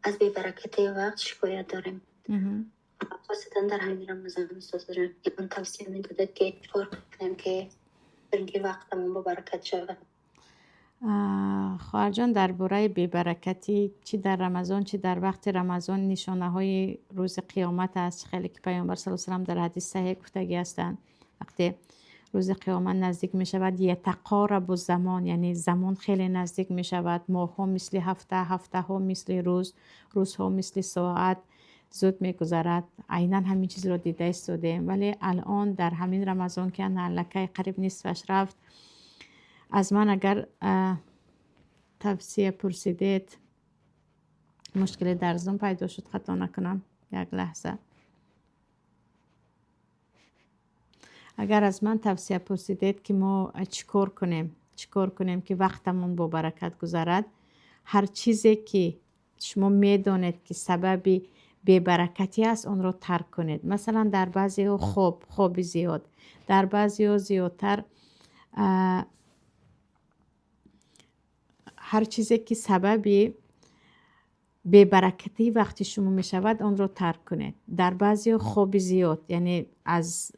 [SPEAKER 8] аз бебаракати вақт шикоят дорем, хосатан дар ҳамин Рамазон. Устодҷон, ягон тавсия медодед, ки чӣ кор кунем, ки ки вақтамон бобаракат шавад?
[SPEAKER 1] Хоҳарҷон, дар бораи бебаракатӣ, чӣ дар Рамазон, чӣ дар вақти Рамазон, нишонаҳои рӯзи қиёмат аст. Хеле ки Паёмбар саллаллоҳу салам дар ҳадис саҳеҳ гуфтагӣ ҳастанд: вақте рӯзи қиёмат наздик мешавад, ятақорабу замон, яъне замон хеле наздик мешавад, моҳҳо мисли ҳафта, ҳафтаҳо мисли рӯз, рӯзҳо мисли соат зуд мегузарад. Айнан ҳамин чизро дида истодем. Вале алон дар ҳамин Рамазон, ки ана аллакай қариб нисфаш рафт, аз ман агар тавсия пурсидед, мушкиле дар Зум пайдо шуд, хато накунам, як лаҳза. Агар аз ман тавсия пурсидед, ки мо чӣ кор кунем, чӣ кор кунем, ки вақтамон бо баракат гузарад, ҳар чизе ки Шумо медонед, ки сабаби бебаракатӣ аст, онро тарк кунед. Масалан, дар баъзеҳо хоб, хоби зиёд, дар баъзеҳо зиёдтар ҳар чизе ки сабаби бебаракатии вақти шумо мешавад, онро тарк кунед. Дар баъзеҳо хоби зиёд, яъне аз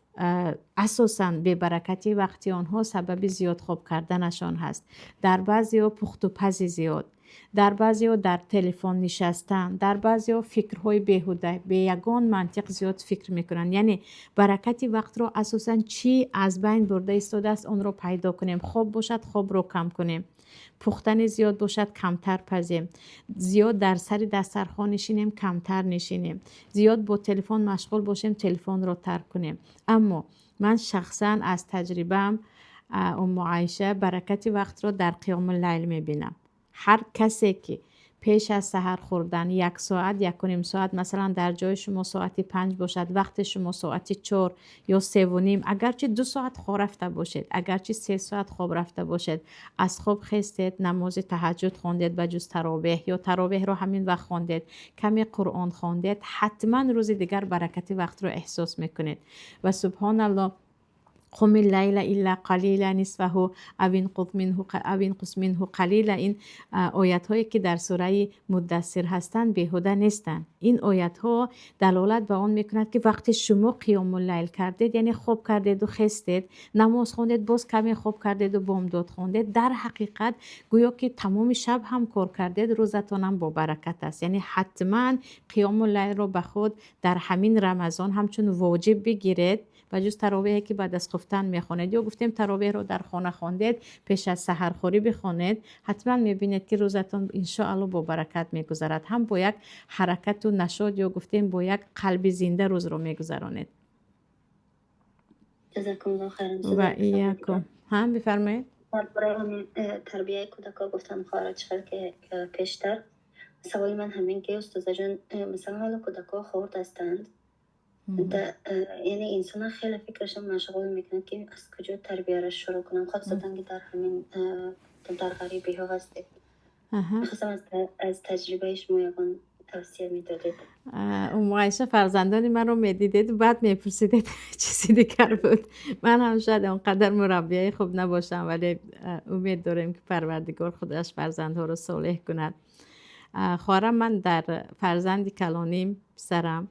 [SPEAKER 1] асосан бебаракатии вақти онҳо сабаби зиёд хоб карданашон ҳаст. Дар баъзеҳо пухтупази зиёд, дар баъзеҳо дар телефон нишастан, дар баъзеҳо фикрҳои беҳуда, бе ягон мантиқ зиёд фикр мекунанд. Яъне баракати вақтро асосан чӣ аз байн бурда истодааст, онро пайдо кунем. Хоб бошад, хобро кам кунем, пухтани зиёд бошад, камтар пазем, зиёд дар сари дастархон нишинем, камтар нишинем, зиёд бо телефон машғул бошем, телефонро тарк кунем. Аммо ман шахсан аз таҷрибаам, Умму Айша, баракати вақтро дар қиёмуллайл мебинам. Ҳар касе ки пеш аз саҳар хӯрдан як соат, 1.5 соат, масалан, дар ҷои шумо соати 5 бошад, вақти шумо соати 4 ё 3:30, агарчи 2 соат хоб рафта бошед, агарчи 3 соат хоб рафта бошед, аз хоб хестед, намози таҳаҷҷуд хондед ба ҷуз таровеҳ ё таровеҳро ҳамин вақт хондед, каме Қуръон хондед, ҳатман рӯзи дигар баракати вақтро эҳсос мекунед. Ва субҳоналлоҳ, قم الليل إلا قليلا نصفه أو انقص منه قليلا, ин оятҳое ки дар сураи Муддассир ҳастанд, беҳуда нестанд. Ин оятҳо далолат ба он мекунад, ки вақте шумо қиёмуллайл кардед, яъне хоб кардеду хестед, намоз хондед, боз каме хоб кардеду бомдод хондед, дар ҳақиқат гӯё ки тамоми шаб ҳам кор кардед, рӯзатонам бобаракат аст. Яъне ҳатман қиёмуллайлро ба худ дар ҳамин Рамазон ҳамчун воҷиб бигиред, ба ҷуз таровеҳе ки баъд аз хуфтан мехонед, ё гуфтем таровеҳро дар хона хондед, пеш аз саҳархӯрӣ бихонед, ҳатман мебинед, ки рӯзатон иншоалло бо баракат мегузарад, ҳам бо як ҳаракату нашод, ё гуфтем бо як қалби зинда рӯзро мегузаронед. Ва иякум. Ҳам, бифармоед.
[SPEAKER 8] Дар бораи ҳамин тарбияи кӯдакҳо гуфтам, хоҳара, чӣ хел ки пештар. Саволи ман ҳамин ки, устозаҷон, масалан, ҳоло кӯдакҳо хурд ҳастанд, яъне инсона хеле фикрашон машғул мекунад, ки аз куҷо тарбияро шурӯъ кунам, хосатан ки дар ҳамин дар ғарибиҳо ҳастед. Мехостам аз таҷрибаи шумо ягон тавсия медодед.
[SPEAKER 1] Умму Айша, фарзандони маро медидед, баъд мепурсидед, чизи дигар буд. Ман ҳам шояд он қадар мураббияи хуб набошам, вале умед дорем, ки Парвардигор худаш фарзандҳоро солеҳ кунад. Хоҳарам, ман дар фарзанди калоним, писарам,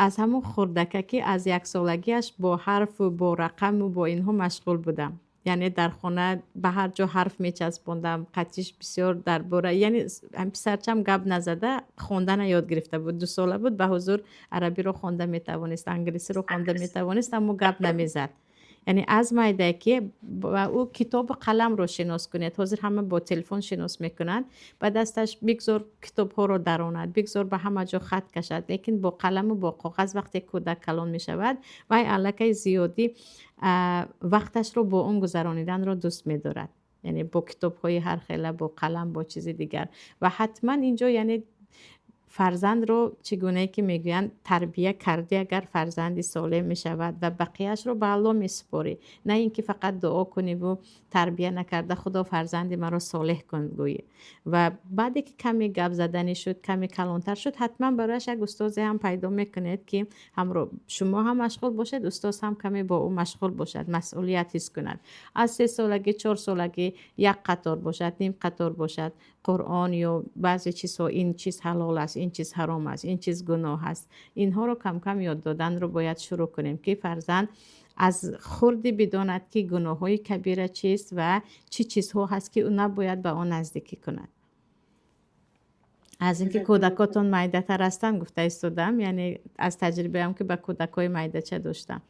[SPEAKER 1] аз ҳамон хурдакакӣ, аз яксолагиаш бо ҳарфу бо рақаму бо инҳо машғул будам. Яъне дар хона ба ҳар ҷо ҳарф мечаспондам, қатиш бисёр дар бора, яъне писарчам гап назада хондана ёд гирифта буд. 2 сола буд, ба ҳузур арабиро хонда метавонист, англисиро хонда метавонист, аммо гап намезад. Яъне аз майдае ки ба ӯ китобу қаламро шинос кунед. Ҳозир ҳама бо телефон шинос мекунанд. Ба дасташ бигзор китобҳоро даронад, бигзор ба ҳама ҷо хат кашад, лекин бо қаламу бо коғаз вақте кӯдак калон мешавад, вай аллакай зиёдӣ вақташро бо он гузарониданро дӯст медорад, яъне бо китобҳои ҳархела, бо қалам, бо чизи дигар. Ва ҳатман инҷо, яъне фарзандро чӣ гунае ки мегӯянд, тарбия кардӣ, агар фарзанди солеҳ мешавад ва бақияшро ба Аллоҳ месупорӣ, на ин ки фақат дуо куниву тарбия накарда, Худо, фарзанди маро солеҳ кун гӯӣ. Ва баъде ки каме гап заданӣ шуд, каме калонтар шуд, ҳатман барояш як устозе ҳам пайдо мекунед, ки ҳамро шумо ҳам машғул бошед, устоз ҳам каме бо ӯ машғул бошад, масъулият ҳис кунад. Аз 3 солагӣ, 4 солагӣ як қатор бошад, ним қатор бошад, Қуръон ё баъзе чизҳо, ин чиз ҳалол аст, ин чиз ҳаром аст, ин чиз гуноҳ аст, инҳоро камкам ёд доданро бояд шурӯъ кунем, ки фарзанд аз хурдӣ бидонад, ки гуноҳҳои кабира чист ва чӣ чизҳо ҳаст, ки ӯ набояд ба он наздикӣ кунад. Аз инки кӯдакотон майдатар ҳастанд гуфта истодам, яъне аз таҷрибаам, ки ба кӯдакҳои майдача доштам.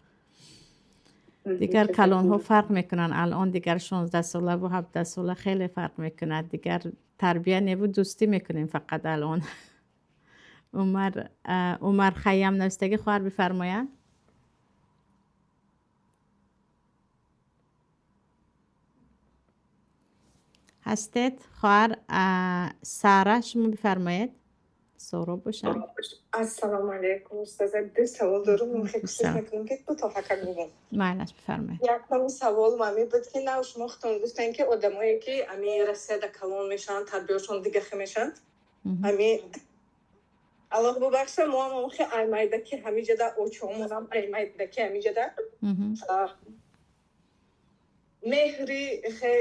[SPEAKER 1] Дигар калонҳо фарқ мекунанд. Алон дигар 16-солаву 17-сола хеле фарқ мекунад. Дигар тарбия неву дӯстӣ мекунем фақат алон. Умар, Умар Хайям навистагӣ, хоҳар, бифармоянд. Ҳастед, хоҳар Сара? Шумо бифармоед, Соро бошанд.
[SPEAKER 9] Ассалому алайкум, устоза. Ду савол дорум, хеле кӯшиш мекунам, ки кӯтоҳакак бигӯм.
[SPEAKER 1] Майлаш, бифармоед.
[SPEAKER 9] Якум савол ами буд, ки нав шумо худтон гуфтем, ки одамое ки ами Россияда калон мешаванд, тарбияшон дигахе мешаванд. Ҳами Аллоҳ бубахша, мо ҳам охи аймайдаки ҳамиҷада, очомонам аймайдаки ҳамиҷада меҳри хе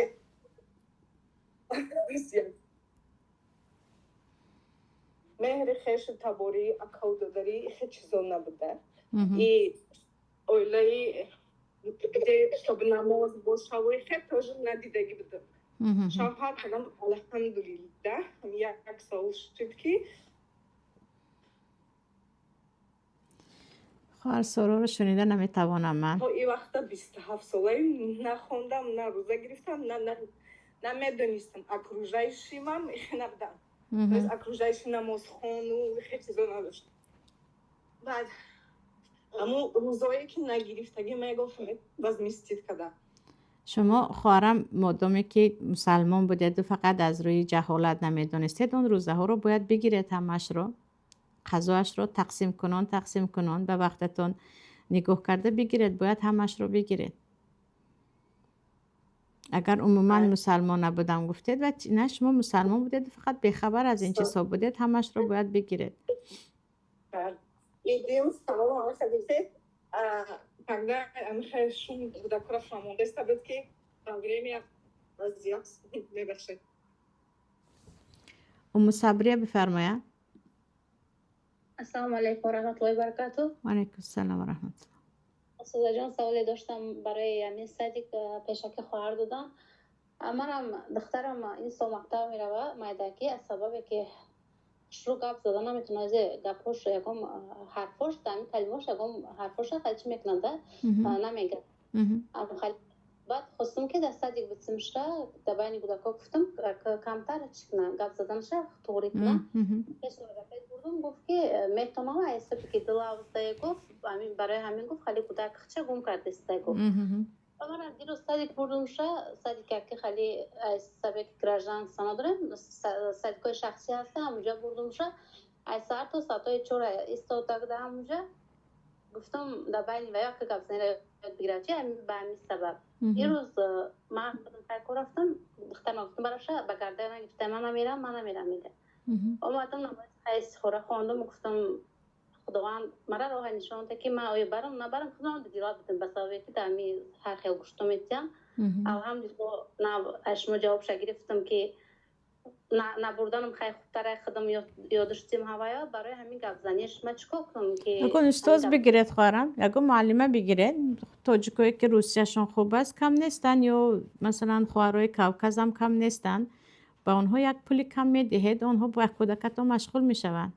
[SPEAKER 9] меҳри хешу таборӣ, акаву додарӣ хе чизо набуда. И оилаи где чтобы намоз бошаву хе тоже надидагӣ будам. Шавҳар кардам, алҳамдулиллаҳ, як сол шуд ки.
[SPEAKER 1] Хоҳар Сороро шунида наметавонам ман.
[SPEAKER 9] То и вақта 27 солаим, нахондам, на рӯза гирифтам, на медонистам. Окружающий мам ихе набудам, то есть окружающий намозхону хе чизо надошт. Баъд ҳамун рӯзое ки нагирифтагӣ, мегуфтам, возместить кардам.
[SPEAKER 1] Шумо, хоҳарам, модоме ки мусалмон будеду фақат аз рӯи ҷаҳолат намедонистед, он рӯзаҳоро бояд бигиред, ҳамашро қазоашро тақсим кунон, тақсим кунон, ба вақтатон нигоҳ карда бигиред, бояд ҳамашро бигиред. Агар умуман мусалмон набудам гуфтед, ва на, шумо мусалмон будед, фақат бехабар аз ин чизҳо будед, ҳамашро бояд бигиред.
[SPEAKER 9] Идем, саволам аша гуфтед, когда шум кӯдакро фаҳмондаиста буд, ки во время вазъият, мебахшед.
[SPEAKER 1] Уму Сабрия бифармояд.
[SPEAKER 5] Ассалому алайкум ва раҳматуллоҳи баракату.
[SPEAKER 1] Ваалайкум ассалом ва раҳматуллоҳ.
[SPEAKER 5] Устозаҷон, саволе доштам барои ҳамин садик, пешакӣ хоҳар додам. Манам духтарам ин сол мактаб мерава, майдаки, аз сабабе ки шурӯъ гап зада наметавона, азе гапҳош, ягон ҳарфош, ҳамин калимаош, ягон ҳарфоша хали чӣ мекунанда, намегӯяд. Баъд хостум, ки дар садик битсимша, дар байни кӯдакҳо, гуфтам, камтар чӣ кунам, гап заданша туғрӣ кунам. Бурдум, гуфт, ки метавонам, ҳисоби ки дилавздае, гуфт, барои ҳамин, гуфт, хали кӯдак хча гум кардеста, гуфт. Манам дирӯз садик бурдумша, садик яки хали сабеки гражданство надорем, садикҳои шахсӣ ҳаста, ҳамунҷа бурдумша. Ай саҳар то соатҳои 4 истода ҳамунҷа. Гуфтам, дар байни ва як гапзанира ёд бигирад, чи ба ҳамин сабаб. Ирӯз ман худам кор рафтам, духтарам гуфтам, бараша ба гардана гирифта, ман намерам, ман намерам, мега. Омадам, намози истихора хондум, гуфтам, Худованд мара роҳа нишон дод, ки ман оё барам, набарам, худам дилат будам, ба сабабе ки дар ҳамин ҳар хел гуштум метиҳам. Алҳамдулилло, аз шумо ҷавобша гирифтам, ки набурданам хай хубтара, худам ёдоштим ҳавая. Барои ҳамин гапзаниш ма чӣ кор кунам, ки
[SPEAKER 1] Ягон устоз бигиред, хоҳарам, ягон муаллима бигиред. Тоҷикое ки русияшон хуб аст, кам нестанд, ё масалан хоҳарои Кавказам кам нестанд. Ба онҳо як пули кам медиҳед, онҳо бо кӯдакатон машғул мешаванд.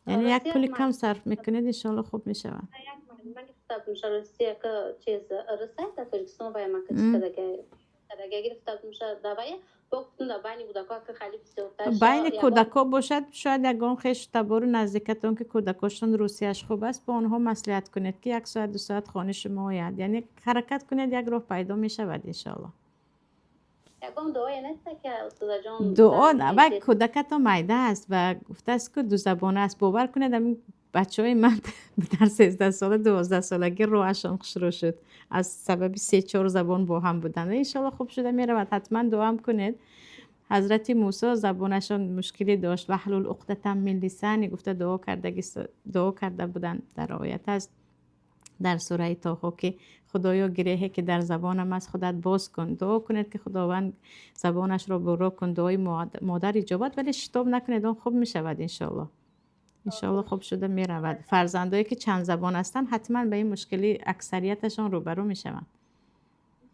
[SPEAKER 1] Яъне як пули кам сарф мекунед, иншоалло, хуб мешавад.
[SPEAKER 5] Русия чиз русай, дар Тоҷикистон вая мака чӣ кардага гирифта будумша, давая бо гуфтум, дар байни кӯдакҳо ки хеле бисёртар.
[SPEAKER 1] Байни кӯдакҳо бошад, шояд ягон хешу табору наздикатон, ки кӯдакошон русияш хуб аст, бо онҳо маслиҳат кунед, ки як соат, 2 соат хони шумо ояд. Яъне ҳаракат кунед, як роҳ пайдо мешавад, иншоалло.
[SPEAKER 5] Ягон дуое неста, ки устозаҷон?
[SPEAKER 1] Дуо ва кӯдакатон майда аст ва гуфтааст, ки дузабона аст. Бовар кунед, ҳамин бачаҳои ман дар 13 сола, 12 солагӣ роҳашон хушрӯ шуд аз сабаби се чор забон бо ҳам будан. Иншоалло, хуб шуда меравад, ҳатман дуоам кунед. Ҳазрати Мусо забонашон мушкилӣ дошт, واحلل عقدة من لساني гуфта дуо карда буданд. Дар оят аст, дар сураи Тоҳо, ки худоё, гиреҳе ки дар забонам аст, худат боз кун. Дуо кунед, ки Худованд забонашро бурро кун. Дуои модар иҷобат, вале шитоб накунед, он хуб мешавад, иншоалло. Иншоалло, хуб шуда меравад. Фарзандое ки чандзабон ҳастанд, ҳатман ба ин мушкилӣ аксарияташон рӯбарӯ мешаванд.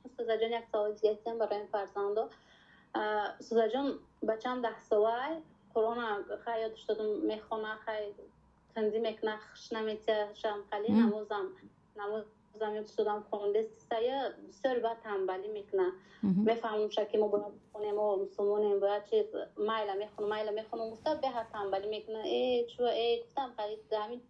[SPEAKER 5] Устозаҷон, як саволи дигаам барои фарзандо. Устозаҷон, бачам 10 солай, Қуръона хай ёдаш додум, мехона, хай танзим мекуна, хуш наметия шам, хали намозам ёдаш додам, хондесая, бисёр баъд танбалӣ мекуна. Мефаҳмумша, ки мо бояд хонем, мо мусулмонем, бояд чиз, майла мехонам, майла мехонам гуфта, беҳад танбалӣ мекуна. Э, чӯ, э, гуфтам, хали ҳамин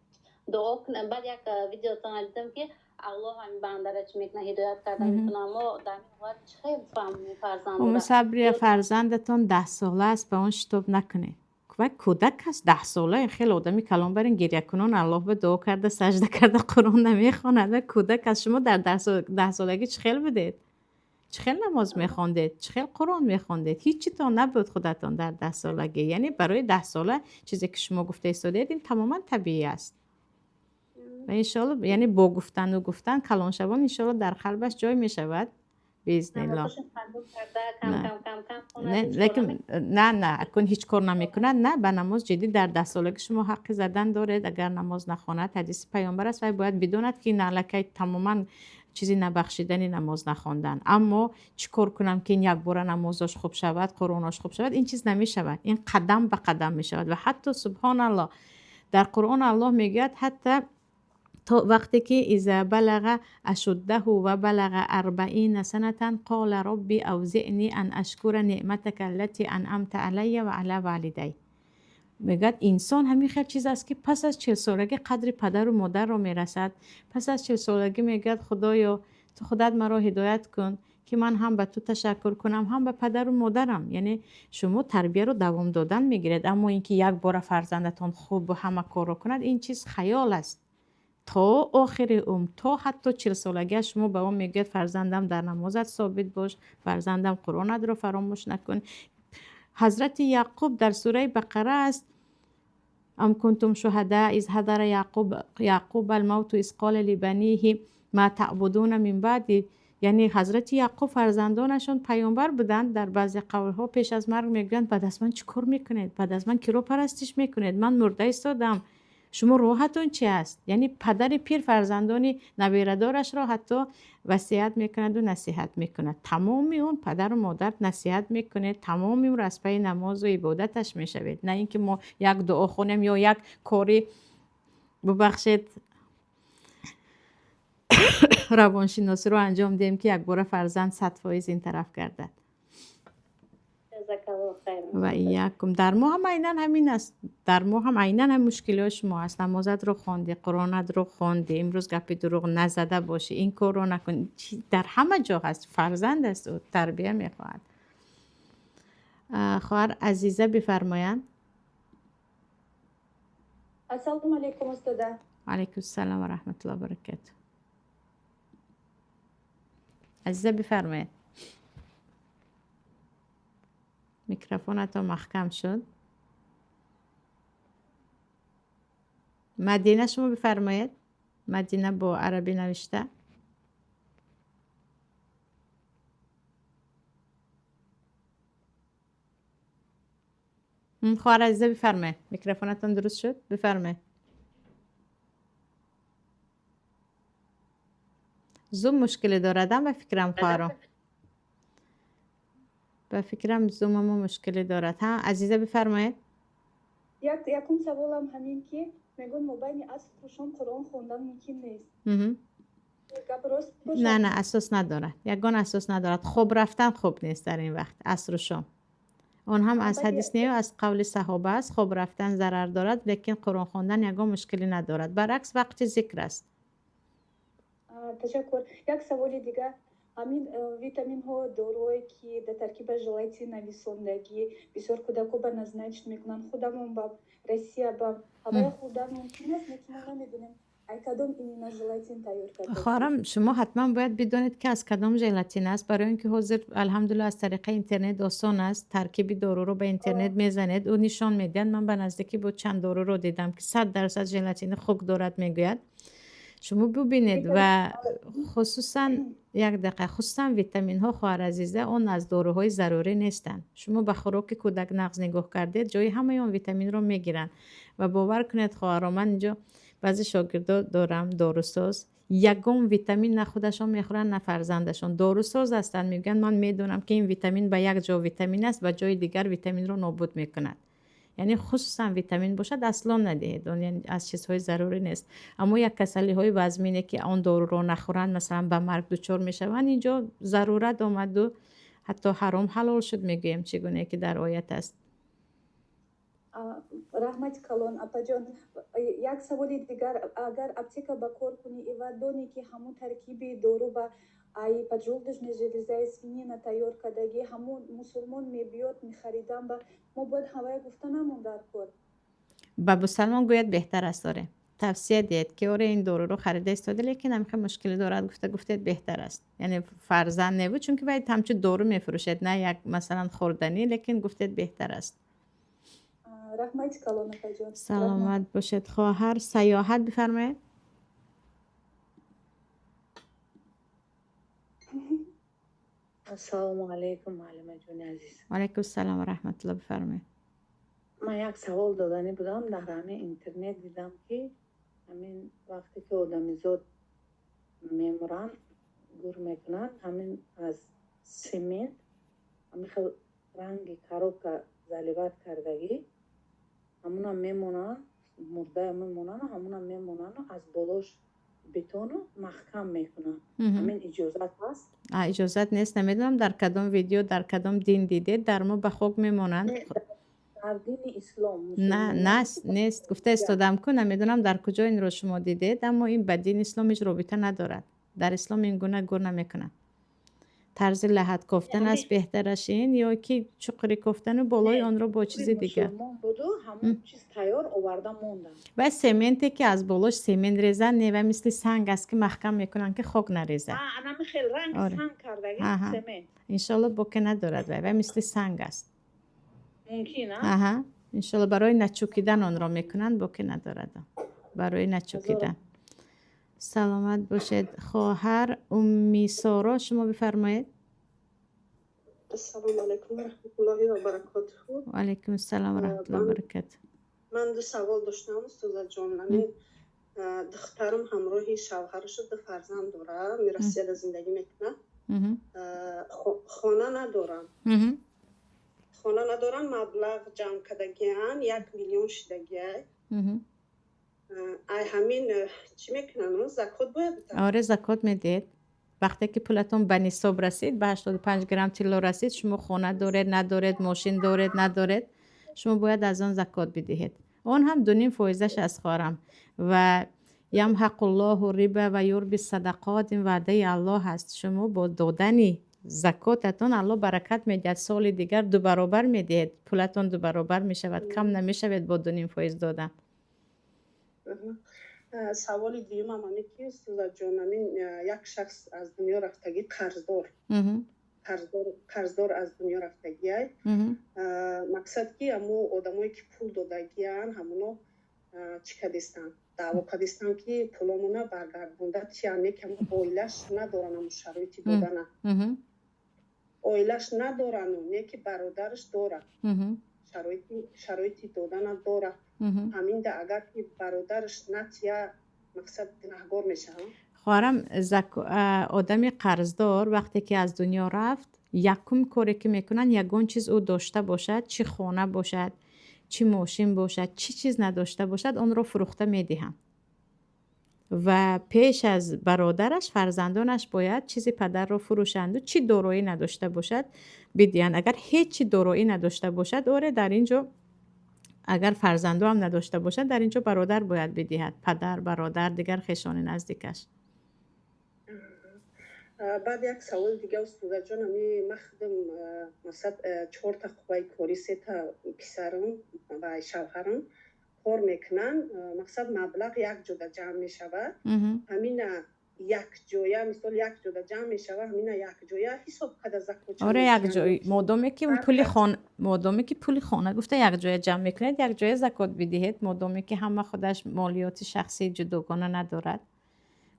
[SPEAKER 5] дуо кунам. Баъд як видеотона дидам, ки Аллоҳ ҳамин бандара чӣ мекуна, ҳидоят карда метавона. Мо дар ин ҳолат чӣ хел фаҳмем фарзандро?
[SPEAKER 1] Уму Сабрия, фарзандатон 10 сола аст, ба он шитоб накунед. Вай кӯдак аст, 10 сола. Хеле одами калон барин гирякунон Аллоҳ ба дуо карда, сажда карда, Қуръон намехонад. Вай кӯдак аст. Шумо дар 10 солагӣ чӣ хел будед? Чӣ хел намоз мехондед, чӣ хел Қуръон мехондед? Ҳичитон набуд худатон дар 10 солагӣ. Яъне барои 10 сола чизе ки шумо гуфта истодаед, ин тамоман табиӣ аст. Ва иншоалло, яъне бо гуфтану гуфтан калоншавон, иншоалло, дар қалбаш ҷой мешавад, биизнилло. Лекин на, акун ҳеҷ кор намекунад, на ба намоз ҷиддӣ. Дар 10 солагӣ шумо ҳаққи задан доред, агар намоз нахонад. Ҳадиси паёмбар аст. Вай бояд бидонад, ки ин аллакай тамоман чизи набахшидани намоз нахондан. Аммо чӣ кор кунам, ки ин якбора намозош хуб шавад, қуръонош хуб шавад? Ин чиз намешавад, ин қадам ба қадам мешавад. Ва ҳатто, субҳоналло, дар Қуръон Аллоҳ мегӯяд, ҳатто то вақте ки إذا بلغ أشده وبلغ 40 سنة قال رب أوزعني أن أشكر نعمتك التي أنعمت علي وعلى والدي. Мегӯяд, инсон ҳамин хел чиз аст, ки пас аз 40 солагӣ қадри падару модарро мерасад. Пас аз 40 солагӣ мегӯяд: «Худоё, ту худат маро ҳидоят кун, ки ман ҳам ба ту ташаккур кунам, ҳам ба падару модарам». Яъне шумо тарбияро давом додан мегиред, аммо ин ки якбора фарзандатон хубу ҳама корро кунад, ин чиз хаёл аст. То охири умр, то ҳатто 40 солагиаш шумо ба ӯ мегӯяд: «Фарзандам, дар намозат собит бош, фарзандам, Қуръонатро фаромӯш накун». Ҳазрати Яъқуб дар сураи Бақара аст: أم كنتم شهداء إذ حضر يعقوب الموت إذ قال لبنيه ما تعبدون من بعدي. Яъне ҳазрати Яъқуб, фарзандонашон паёмбар буданд дар баъзе қавлҳо, пеш аз марг мегӯянд: «Баъд аз ман чӣ кор мекунед? Баъд аз ман киро парастиш мекунед? Ман мурда истодам, шумо роҳатон чи аст?» Яъне падари пир фарзандони набирадорашро ҳатто васият мекунаду насиҳат мекунад. Тамоми он падару модар насиҳат мекунед, тамоми умр аз пайи намозу ибодаташ мешавед, на ин ки мо як дуо хонем ё як кори, бубахшед, равоншиносиро анҷом диҳем, ки якбора фарзанд 100% ин тараф гардад. Ва якум, дар мо ҳам айнан ҳамин аст, дар мо ҳам айнан ҳам мушкилиҳои шумо аст. Намозатро хондӣ, Қуръонатро хондӣ, имрӯз гапи дурӯғ назада бошӣ, ин корро накун, дар ҳама ҷо ҳаст. Фарзанд аст, ӯ тарбия мехоҳад. Хоҳар Азиза бифармоянд.
[SPEAKER 2] Ассалому алайкум, устода.
[SPEAKER 1] Алайкум салом ва раҳматуллоҳи баракату. Азиза, бифармоед, микрофонатон маҳкам шуд. Мадина, шумо бифармоед. Мадина бо арабӣ навишта. Хоҳар Азиза, бифармоед, микрофонатон дуруст шуд, бифармоед. Зум мушкиле дорадам, ба фикрам, хоҳаром, ба фикрам, зумамо мушкиле дорад. Ҳа, Азиза, бифармоед.
[SPEAKER 2] Якум саволам ҳамин, ки мегӯн, мобайни асру шом Қуръон хондан мумкин нест. Гап рост?
[SPEAKER 1] На, асос надорад, ягон асос надорад. Хоб рафтан хуб нест дар ин вақт, асру шом. Он ҳам аз ҳадис не, аз қавли саҳоба аст. Хоб рафтан зарар дорад, лекин Қуръон хондан ягон мушкилӣ надорад, баръакс, вақти зикр аст.
[SPEAKER 2] Ташаккур. Як саволи дигар: ҳамин витаминҳо, доруое, ки дар таркиба желатин нависондагӣ, бисёр кӯдако ба назначить мекунанд, худамон ба Россия ба ҳавая хӯрдан мумкин аст? Лекин мо намедонем, ай кадом именно желатин тайёр карда.
[SPEAKER 1] Хоҳарам, шумо ҳатман бояд бидонед, ки аз кадом желатин аст, барои он ки ҳозир, алҳамдулилла, аз тариқаи интернет осон аст. Таркиби доруро ба интернет мезанед, ӯ нишон медиҳад. Ман ба наздикӣ бо чанд доруро дидам, ки 100% желатини хук дорад, мегӯяд. Шумо бубинед. Ва хусусан, як дақиқа, хусусан витаминҳо, хоҳар Азиза, он аз доруҳои зарурӣ нестанд. Шумо ба хӯроки кӯдак нағз нигоҳ кардед, ҷои ҳамаи он витаминро мегиранд. Ва бовар кунед, хоҳаро, ман инҷо баъзе шогирдо дорам дорусоз, ягон витамин на худашон мехӯранд, на фарзандашон. Дорусоз ҳастанд, мегӯянд: «Ман медонам, ки ин витамин ба як ҷо витамин аст, ба ҷои дигар витаминро нобуд мекунад». Яъне хусусан витамин бошад, аслон надиҳед, он аз чизҳои зарурӣ нест. Аммо як касалиҳои вазмине, ки он доруро нахӯранд, масалан, ба марг дучор мешаванд, инҷо зарурат омаду ҳатто ҳаром ҳалол шуд, мегӯем, чӣ гуне ки дар оят аст.
[SPEAKER 2] Раҳмати калон, апаҷон. Як саволи дигар: агар аптека ба кор кунӣ ва донӣ, ки ҳамун таркиби дору ба ай поджелудочная железа и свинина тайёр кардагӣ, ҳамун мусулмон мебиёд мехаридан, ба мо бояд ҳавая гуфта намон дар кор?
[SPEAKER 1] Ба мусалмон гӯяд, беҳтар аст, оре. Тавсия диҳед, ки оре, ин доруро харида истода, лекин ҳамихел мушкилӣ дорад, гуфта гуфтед, беҳтар аст. Яъне фарзанд небуд, чунки вай ҳамчун дору мефурӯшед, на як, масалан, хӯрданӣ, лекин гуфтед, беҳтар аст.
[SPEAKER 2] Раҳмати калон, апаҷон.
[SPEAKER 1] Саломат бошед. Хоҳар Саёҳат, бифармоед.
[SPEAKER 10] Ассалому алайкум, муаллимаҷони азиз.
[SPEAKER 1] Ваалайкум ассалом ва раҳматулло, бифармоед.
[SPEAKER 10] Ман як савол доданӣ будам. Дар ҳамин интернет дидам, ки ҳамин вақте ки одамизод мемуранд, гур мекунанд, ҳамин аз семент ҳамин хел ранги коробка заливать кардагӣ, ҳамуна мемонанд, мурдая мемонану ҳамуна мемонану аз болош бетону маҳкам мекунанд. Ҳамин иҷозат ҳаст?
[SPEAKER 1] Иҷозат нест. Намедонам, дар кадом видео, дар кадом дин дидед. Дар мо ба хок мемонанд.
[SPEAKER 10] Дар дини ислом.
[SPEAKER 1] На, нест. Гуфта истодам ку, намедонам, дар куҷо инро шумо дидед, аммо ин ба дини ислом ҳеҷ робита надорад. Дар ислом ин гуна гур намекунанд. Тарзи лаҳат кофтан аст беҳтараш ин ё ки чуқурӣ кофтану болои онро бо чизи дигар. Ва сементе, ки аз болош семент резанд, не, ва мисли санг аст, ки маҳкам мекунанд, ки хок нарезад. Иншолло, боке надорад. Вай мисли санг аст. Иншолло, барои начукидан онро мекунанд, боке надорад, барои начукидан. Саломат бошед. Хоҳар Уммисоро, шумо бифармоед.
[SPEAKER 11] Ассалому алайкум ва раҳматуллоҳи ва баракотуҳу.
[SPEAKER 1] Ва алайкум ассалом ва раҳматуллоҳи ва баракатуҳ.
[SPEAKER 11] Ман ду савол доштам, устозаҷон. Ҳамин духтарам ҳамроҳи шавҳарашо ду фарзанд дорад, Россияда зиндагӣ мекунад, хона надорам, хона надорам. Маблағ ҷамъ кардагиан, 1 миллион шидагиай. Ай ҳамин чӣ мекунанд, закот бояд?
[SPEAKER 1] Оре, закот медиҳед, вақте ки пулатон ба нисоб расид, ба 85 грамм тилло расид. Шумо хона доред, надоред, мошин доред, надоред, шумо бояд аз он закот бидиҳед. Он ҳам 2,5 фоизаш аз, хоҳарам. Ва يمحق الله الربا ويربي الصدقات, ин ваъдаи Аллоҳ аст. Шумо бо додани закотатон Аллоҳ баракат медиҳад, соли дигар ду баробар медиҳед, пулатон ду баробар мешавад, кам намешавед бо 2,5% додан.
[SPEAKER 11] Саволи дуюмам ҳаме, ки, устозаҷон, ҳамин як шахс аз дунё рафтагӣ, қарздор, қарздор аз дунё рафтагиай. Мақсад, ки ҳамо одамое, ки пул додагиян, ҳамоно чӣ кардистанд, даъво кардистанд, ки пуломона баргардонда тиян. Не, ки ҳамо оилаш надоран ҳамо шароити додана, оилаш надорану не, ки бародараш дорад, шароити додана дорад. Ҳаминда агар ки бародараш натия, мақсад, гунаҳгор мешавам?
[SPEAKER 1] Хоҳарам, одами қарздор вақте ки аз дунё рафт, якум коре, ки мекунанд, ягон чиз ӯ дошта бошад, чӣ хона бошад, чӣ мошин бошад, чӣ чиз надошта бошад, онро фурӯхта медиҳанд. Ва пеш аз бародараш фарзандонаш бояд чизи падарро фурӯшанду чӣ дороӣ надошта бошад, бидиҳанд. Агар ҳеҷ чӣ дороӣ надошта бошад, оре, дар ин ҷо агар фарзандо ҳам надошта бошад, дар ин ҷо бародар бояд бидиҳад, падар, бародар, дигар хешони наздикаш.
[SPEAKER 11] Баъд як саволи дига, устозаҷон. Ами ман худам, масалан, чорта қувваи корӣ, сета писарам ва шавҳарам кор мекунанд. Мақсад, маблағ як ҷода ҷамъ мешавад. Ҳамина якҷоя, мисол, як ҷода ҷамъ мешавад, ҳамина якҷоя ҳисоб карда закот?
[SPEAKER 1] Оре, якҷоя. Модоме ки пули хон, модоме ки пули хона гуфта якҷоя ҷамъ мекунед, якҷоя закот бидиҳед. Модоме ки ҳама худаш молиёти шахсии ҷудогона надорад.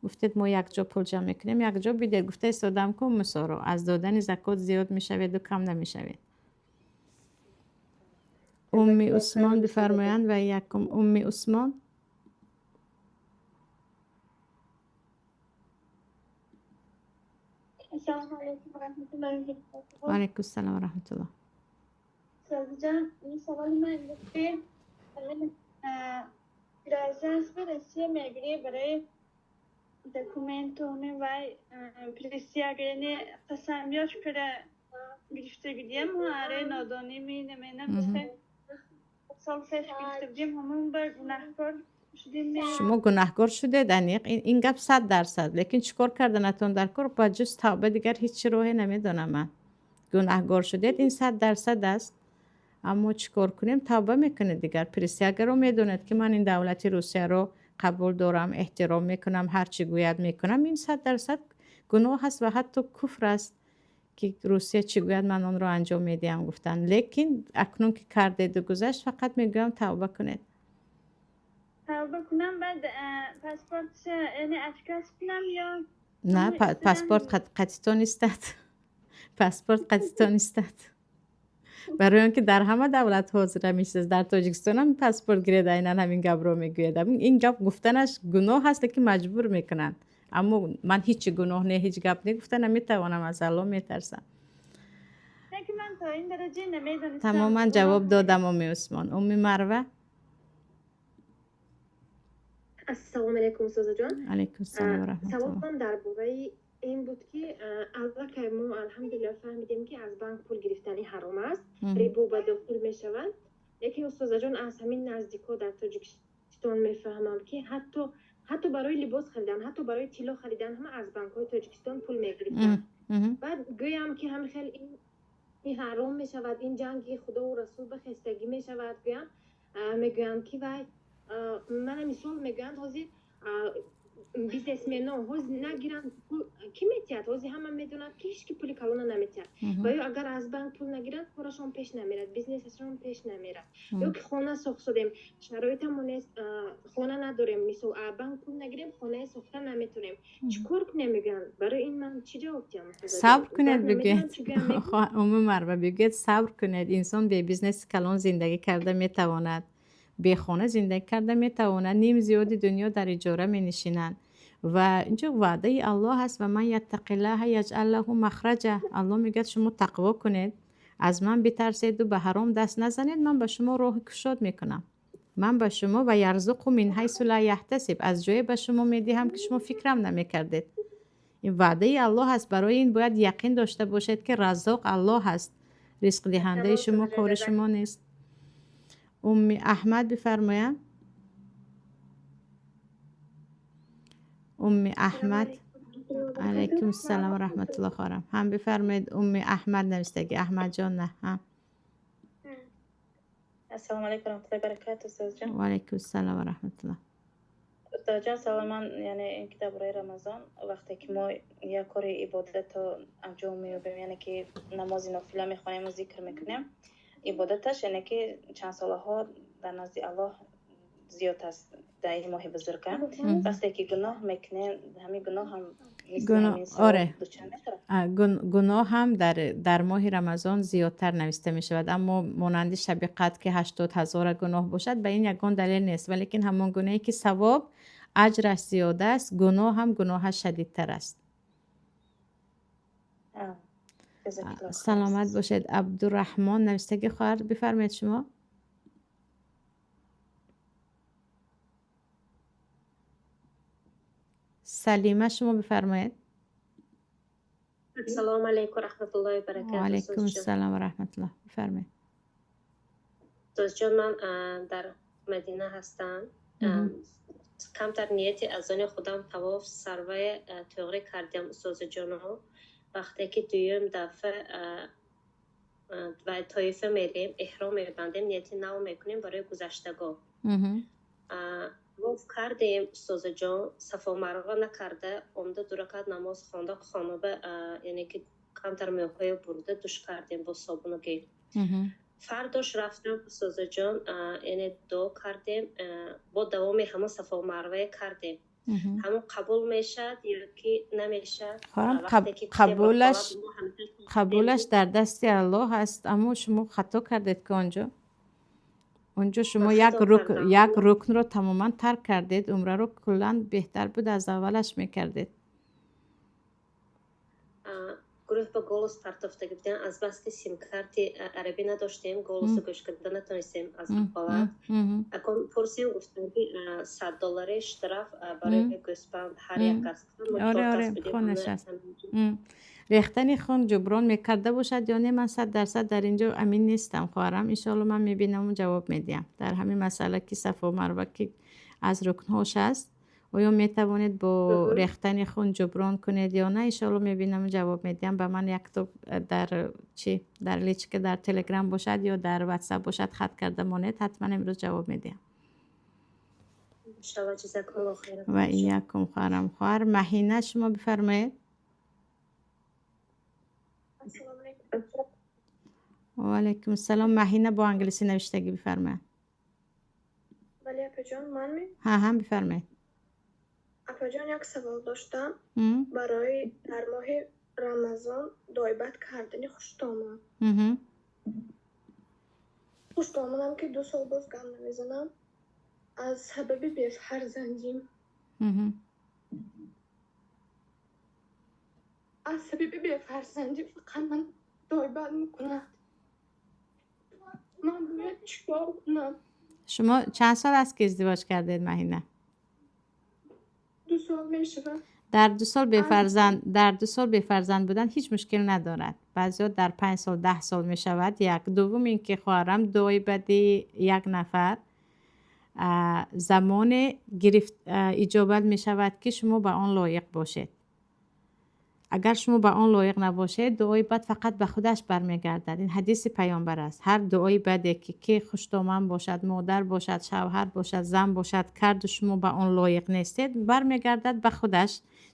[SPEAKER 1] Гуфтед, мо якҷо пул ҷамъ мекунем, якҷо бидиҳед. Гуфта истодам ку, мисоро, аз додани закот зиёд мешаведу кам намешавед. Умми Усмон бифармоянд ва якум Умми Усмон.
[SPEAKER 12] Ассалому алайкум ва раҳматуллоҳи ва баракатуҳ.
[SPEAKER 1] Ва алайкум ассалом ва раҳматуллоҳ.
[SPEAKER 12] Устозҷон, ин саволи ман буд, ки гражданство Россия мегирӣ, барои документони вай присяга, яъне қасамёш кара гирифта гирем, аре, нодонӣ менаменам, сол пеш гирифта будем, ҳамон бар гунаҳкор шудем?
[SPEAKER 1] Шумо гунаҳкор шудед, аниқ, ин гап 100%. Лекин чӣ кор карданатон дар кор? Ба ҷуз тавба дигар ҳеҷ чӣ роҳе намедонам ман. Гунаҳгор шудед, ин 100% аст, аммо чӣ кор кунем? Тавба мекунед дигар. Присяга ро медонед, ки ман ин давлати Русияро Қабул дорам, эҳтиром мекунам, ҳар чӣ гӯяд мекунам, ин 100% гуноҳ аст ва ҳатто куфр аст, ки Русия чӣ гӯяд, ман онро анҷом медиҳам гуфтан. Лекин акнун ки кардеду гузашт, фақат мегӯям тавба кунед.
[SPEAKER 12] Тавба кунам, баъд паспортша, яъне отказ кунам ё
[SPEAKER 1] На, паспорт қатитон истад, паспорт қатитон истад, барои он ки дар ҳама давлат ҳозир ҳамин чиз аст. Дар Тоҷикистонам паспорт гиред, айнан ҳамин гапро мегӯяд. Ин гап гуфтанаш гуноҳ аст, лекин маҷбур мекунанд. Аммо ман ҳичи гуноҳ не, ҳеҷ гап не гуфта наметавонам, аз Аллоҳ метарсам.
[SPEAKER 12] Лекин ман то ин дараҷа намедонистам.
[SPEAKER 1] Тамоман ҷавоб додам, Умми Усмон. Умми Марва.
[SPEAKER 13] Ассалому алайкум, устозаҷон.
[SPEAKER 1] Алайкум ассалом ва раҳматуллоҳ.
[SPEAKER 13] Саволам дар бораи ин буд, ки аллакай мо, алҳамдулилла, фаҳмидем, ки аз банк пул гирифтани ҳаром аст, рибо ба дохил мешавад. Лекин, устозаҷон, аз ҳамин наздикҳо дар Тоҷикистон мефаҳмам, ки ҳатто барои либос харидан, ҳатто барои тилло харидан ҳама аз банкҳои Тоҷикистон пул мегирифтанд. Баъд гӯям, ки ҳамин хел ин ҳаром мешавад, ин ҷанги Худову Расул ба хестагӣ мешавад, гӯям, мегӯянд, ки вай мана мисол мегӯянд, ҳозир бизнесмено ҳозир нагиранд, пул кӣ метиҳад? Ҳозир ҳама медонад, ки ҳеҷ ки пули калона наметиҳад. Ва ё агар аз банк пул нагиранд, корашон пеш намерад, бизнесашон пеш намерад. Ё ки хона сохтодем, шароитамон нест, хона надорем, мисол, банк пул нагирем, хонаи сохта наметонем, чӣ кор кунем, мегӯянд. Барои ин ман чӣ ҷавоб диҳам?
[SPEAKER 1] Сабр кунед, бигӯед, Умми Марва, бигӯед, сабр кунед. Инсон бе бизнеси калон зиндагӣ карда метавонад, бехона зиндагӣ карда метавонад. Ним зиёди дунё дар иҷора менишинанд. Ва инҷо ваъдаи Аллоҳ аст: ва ман яттақиллаҳа яҷъал лаҳу махраҷа. Аллоҳ мегӯяд, шумо тақво кунед, аз ман битарседу ба ҳаром даст назанед, ман ба шумо роҳи кушод мекунам, ман ба шумо ва ярзуқу мин ҳайсу ла яҳтасиб, аз ҷое ба шумо медиҳам, ки шумо фикрам намекардед. Ин ваъдаи Аллоҳ аст. Барои ин бояд яқин дошта бошед, ки Раззоқ Аллоҳ аст, ризқдиҳандаи шумо, кори шумо нест. Умми Аҳмад бифармоянд. Умми Аҳмад. Алайкум ассалом ва раҳматуллоҳ, хоҳарам. Ҳам бифармоед, Умми Аҳмад навистагӣ, Аҳмадҷон на ҳам.
[SPEAKER 14] Ассалому алайкум ва раҳматуллоҳи баракату, устозҷон.
[SPEAKER 1] Ва алайкум ассалом ва раҳматуллоҳ.
[SPEAKER 14] Устозҷон, саволи ман, яъне ин ки дар бораи Рамазон, вақте ки мо як кори ибодатро анҷом меёбем, яъне ки намози нофила мехонем ва зикр мекунем, ибодаташ, яъне ки чанд солаҳо дар назди Аллоҳ зиёд аст дар ин моҳи бузурга. Вақте ки гуноҳ мекунем, ҳамин гуноҳ ҳам
[SPEAKER 1] оре, гуноҳ ҳам дар моҳи Рамазон зиёдтар нависта мешавад. Аммо монанди шаби қадр, ки 80 ҳазора гуноҳ бошад, ба ин ягон далел нест. Валекин ҳамон гунае ки савоб, аҷраш зиёд аст, гуноҳ ҳам гуноҳаш шадидтар аст. Саломат бошед. Абдураҳмон навистагӣ, хоҳар, бифармоед шумо. Салима, шумо бифармоед.
[SPEAKER 15] Ассалому алайкум раҳматуллоҳи баракату.
[SPEAKER 1] Алайкум ассалом ва раҳматуллоҳ, бифармоед.
[SPEAKER 15] Устозҷон, ман дар Мадина ҳастам. Камтар нияти аз они худам тавоф сарвае тӯғрӣ кардем, устозаҷоно. Вақте ки дуюм дафъа ва тоифа мерем, эҳром мебандем, нияти нав мекунем барои гузаштагон. Тавоф кардем, устозаҷон, Сафо Марва накарда омда, ду ракат намоз хонда, хонаба, яъне ки камтар мӯйҳоя бурда, душ кардем бо собуну гел. Фардош рафтам, устозаҷон, яъне дуо кардем, бо давоми ҳамон Сафо Марвае кардем. Ҳамон қабул мешавад ё ки намешавад?
[SPEAKER 1] Қабулаш дар дасти Аллоҳ аст. Аммо шумо хато кардед, ки онҷо шумо як рукнро тамоман тарк кардед. Умраро куллан беҳтар буд аз аввалаш мекардед.
[SPEAKER 15] Гурӯҳ ба голос партофтагӣ будем, азбаски симкарти арабӣ надоштем, голосо гӯш карда натонистем аз ҳолат. Акон пурсем, гуфтем, ки 100 доллари штраф барои гӯспанд ҳар як кас.
[SPEAKER 1] Оре, хунаш аст. Рехтани хун ҷуброн мекарда бошад ё не, ман 100% дар ин ҷо амин нестам, хоҳарам. Иншоалло, ман мебинаму ҷавоб медиҳам дар ҳамин масъала, ки Сафо Марва, ки аз рукнҳош аст, оё метавонед бо рехтани хун ҷуброн кунед ё на. Иншоалло, мебинаму ҷавоб медиҳам. Ба ман якто дар чи, дар личка, дар Телеграм бошад ё дар Ватсап бошад, хат карда монед, ҳатман имрӯз ҷавоб медиҳам.
[SPEAKER 15] Иншаллоҳ, ҷазакумуллоҳ хайран.
[SPEAKER 1] Ва иякум, хоҳарам. Хоҳар Маҳина, шумо бифармоед.
[SPEAKER 16] Ассалому алайкум.
[SPEAKER 1] Ва алайкум ассалом. Маҳина бо англисӣ навиштагӣ, бифармоед.
[SPEAKER 16] Бале, апаҷон, ман ми?
[SPEAKER 1] Ҳа, бифармоед.
[SPEAKER 16] Апаҷон, як савол доштам барои дар моҳи Рамазон дуои бад кардани хуштоман. Хуштоманам, ки 2 сол боз гап намезанам аз сабаби бефарзандим. Аз сабаби бефарзандӣ фақат ман дуои бад мекунад. Ман бояд чӣ кор кунам?
[SPEAKER 1] Шумо чанд сол аст, ки издивоҷ кардед, Маҳина?
[SPEAKER 16] 2 сол мешавад.
[SPEAKER 1] Дар 2 сол бефарзанд, дар 2 сол бефарзанд будан ҳеҷ мушкил надорад. Баъзеҳо дар 5 сол, 10 сол мешавад. Як дуввум ин ки, хоҳарам, дуои бади як нафар замоне гирифт иҷобат мешавад, ки шумо ба он лоиқ бошед. Агар шумо ба он лоиқ набошед, дуои бад фақат ба худаш бармегардад. Ин ҳадиси паёмбар аст. Ҳар дуои баде, ки хуштоман бошад, модар бошад, шавҳар бошад, зан бошад, карду шумо ба он лоиқ нестед, бармегардад ба худаш,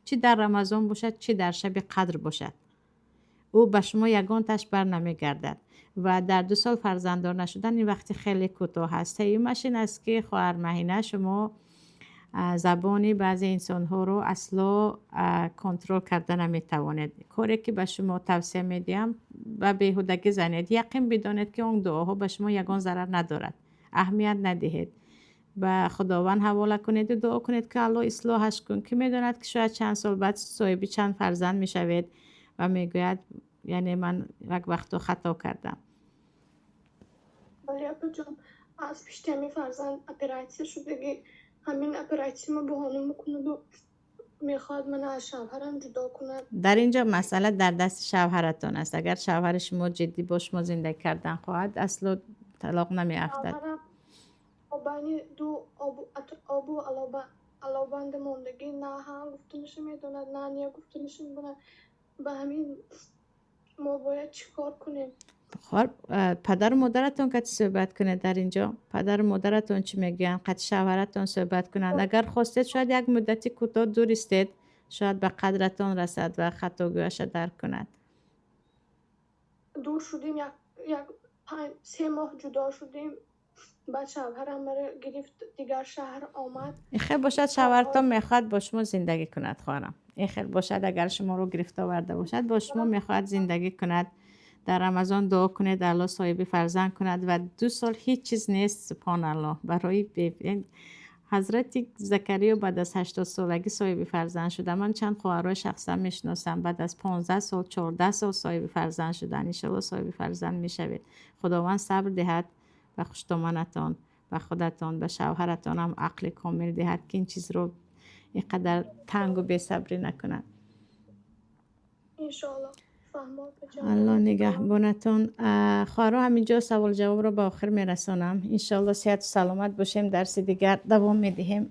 [SPEAKER 1] чӣ дар Рамазон бошад, чӣ дар шаби қадр бошад, ӯ ба шумо ягонташ бар намегардад. Ва дар 2 сол фарзанддор нашудан, ин вақти хеле кӯтоҳ аст. Сеюмаш ин аст, ки, хоҳар Маҳина, шумо забони баъзе инсонҳоро асло контрол карда наметавонед. Коре ки ба шумо тавсия медиҳам: ба беҳудагӣ занед. Яқин бидонед, ки он дуоҳо ба шумо ягон зарар надорад. Аҳамият надиҳед, ба Худованд ҳавола кунеду дуо кунед, ки Аллоҳ ислоҳаш кун. Ки медонад, ки шояд чанд сол баъд соҳиби чанд фарзанд мешавед ва мегӯяд, яъне ман як вақто хато кардам.
[SPEAKER 16] Бале, апаҷон, аз пишти ҳамин фарзанд оператсия шудагӣ. Ҳамин оператсиямо баҳона мекунаду мехоҳад мана аз шавҳарам ҷудо кунад.
[SPEAKER 1] Дар ин ҷо масъала дар дасти шавҳаратон аст. Агар шавҳари шумо ҷиддӣ бо шумо зиндагӣ кардан хоҳад, асло талоқ намеафтад.
[SPEAKER 16] Шавҳарам байни ду обу алобанда мондагӣ, на ҳа гуфтаниша медонад, на не гуфтаниша медонад. Ба ҳамин мо бояд чӣ кор кунем?
[SPEAKER 1] Хоб, падару модаратон кати суҳбат кунед. Дар ин ҷо падару модаратон чӣ мегӯянд, қати шавҳаратон суҳбат кунанд. Агар хостед, шояд як муддати кӯтоҳ дур истед, шояд ба қадратон расад ва хатогӯяша дарк кунад.
[SPEAKER 16] Дур шудем, як 3 моҳ ҷудо шудем. Баъд шавҳарам маро гирифт, дигар шаҳр омад.
[SPEAKER 1] Ин хел бошад, шавҳаратон мехоҳад бо шумо зиндагӣ кунад, хоҳарам. Ин хел бошад, агар шуморо гирифта оварда бошад, бо шумо мехоҳад зиндагӣ кунад. Дар Рамазон дуо кунед, Аллоҳ соҳиби фарзанд кунад. Ва 2 сол ҳеҷ чиз нест, субҳоналлоҳ. Барои ҳазрати Закариё баъд аз 80-солагӣ соҳиби фарзанд шуда. Ман чанд хоҳарҳои шахсан мешиносам, баъд аз 15 сол, 14 сол соҳиби фарзанд шуданд. Иншоалло, соҳиби фарзанд мешавед. Худованд сабр диҳад ба хуштоманатон, ба худатон, ба шавҳаратонам ақли комил диҳад, ки ин чизро ин қадар тангу бесабрӣ накунад.
[SPEAKER 16] Иншоалло.
[SPEAKER 1] Аллоҳ нигаҳбонатон. Хоҳаро, ҳаминҷо савол ҷавобро ба охир мерасонам. Иншоалло, сиҳату саломат бошем, дарси дигар давом медиҳем.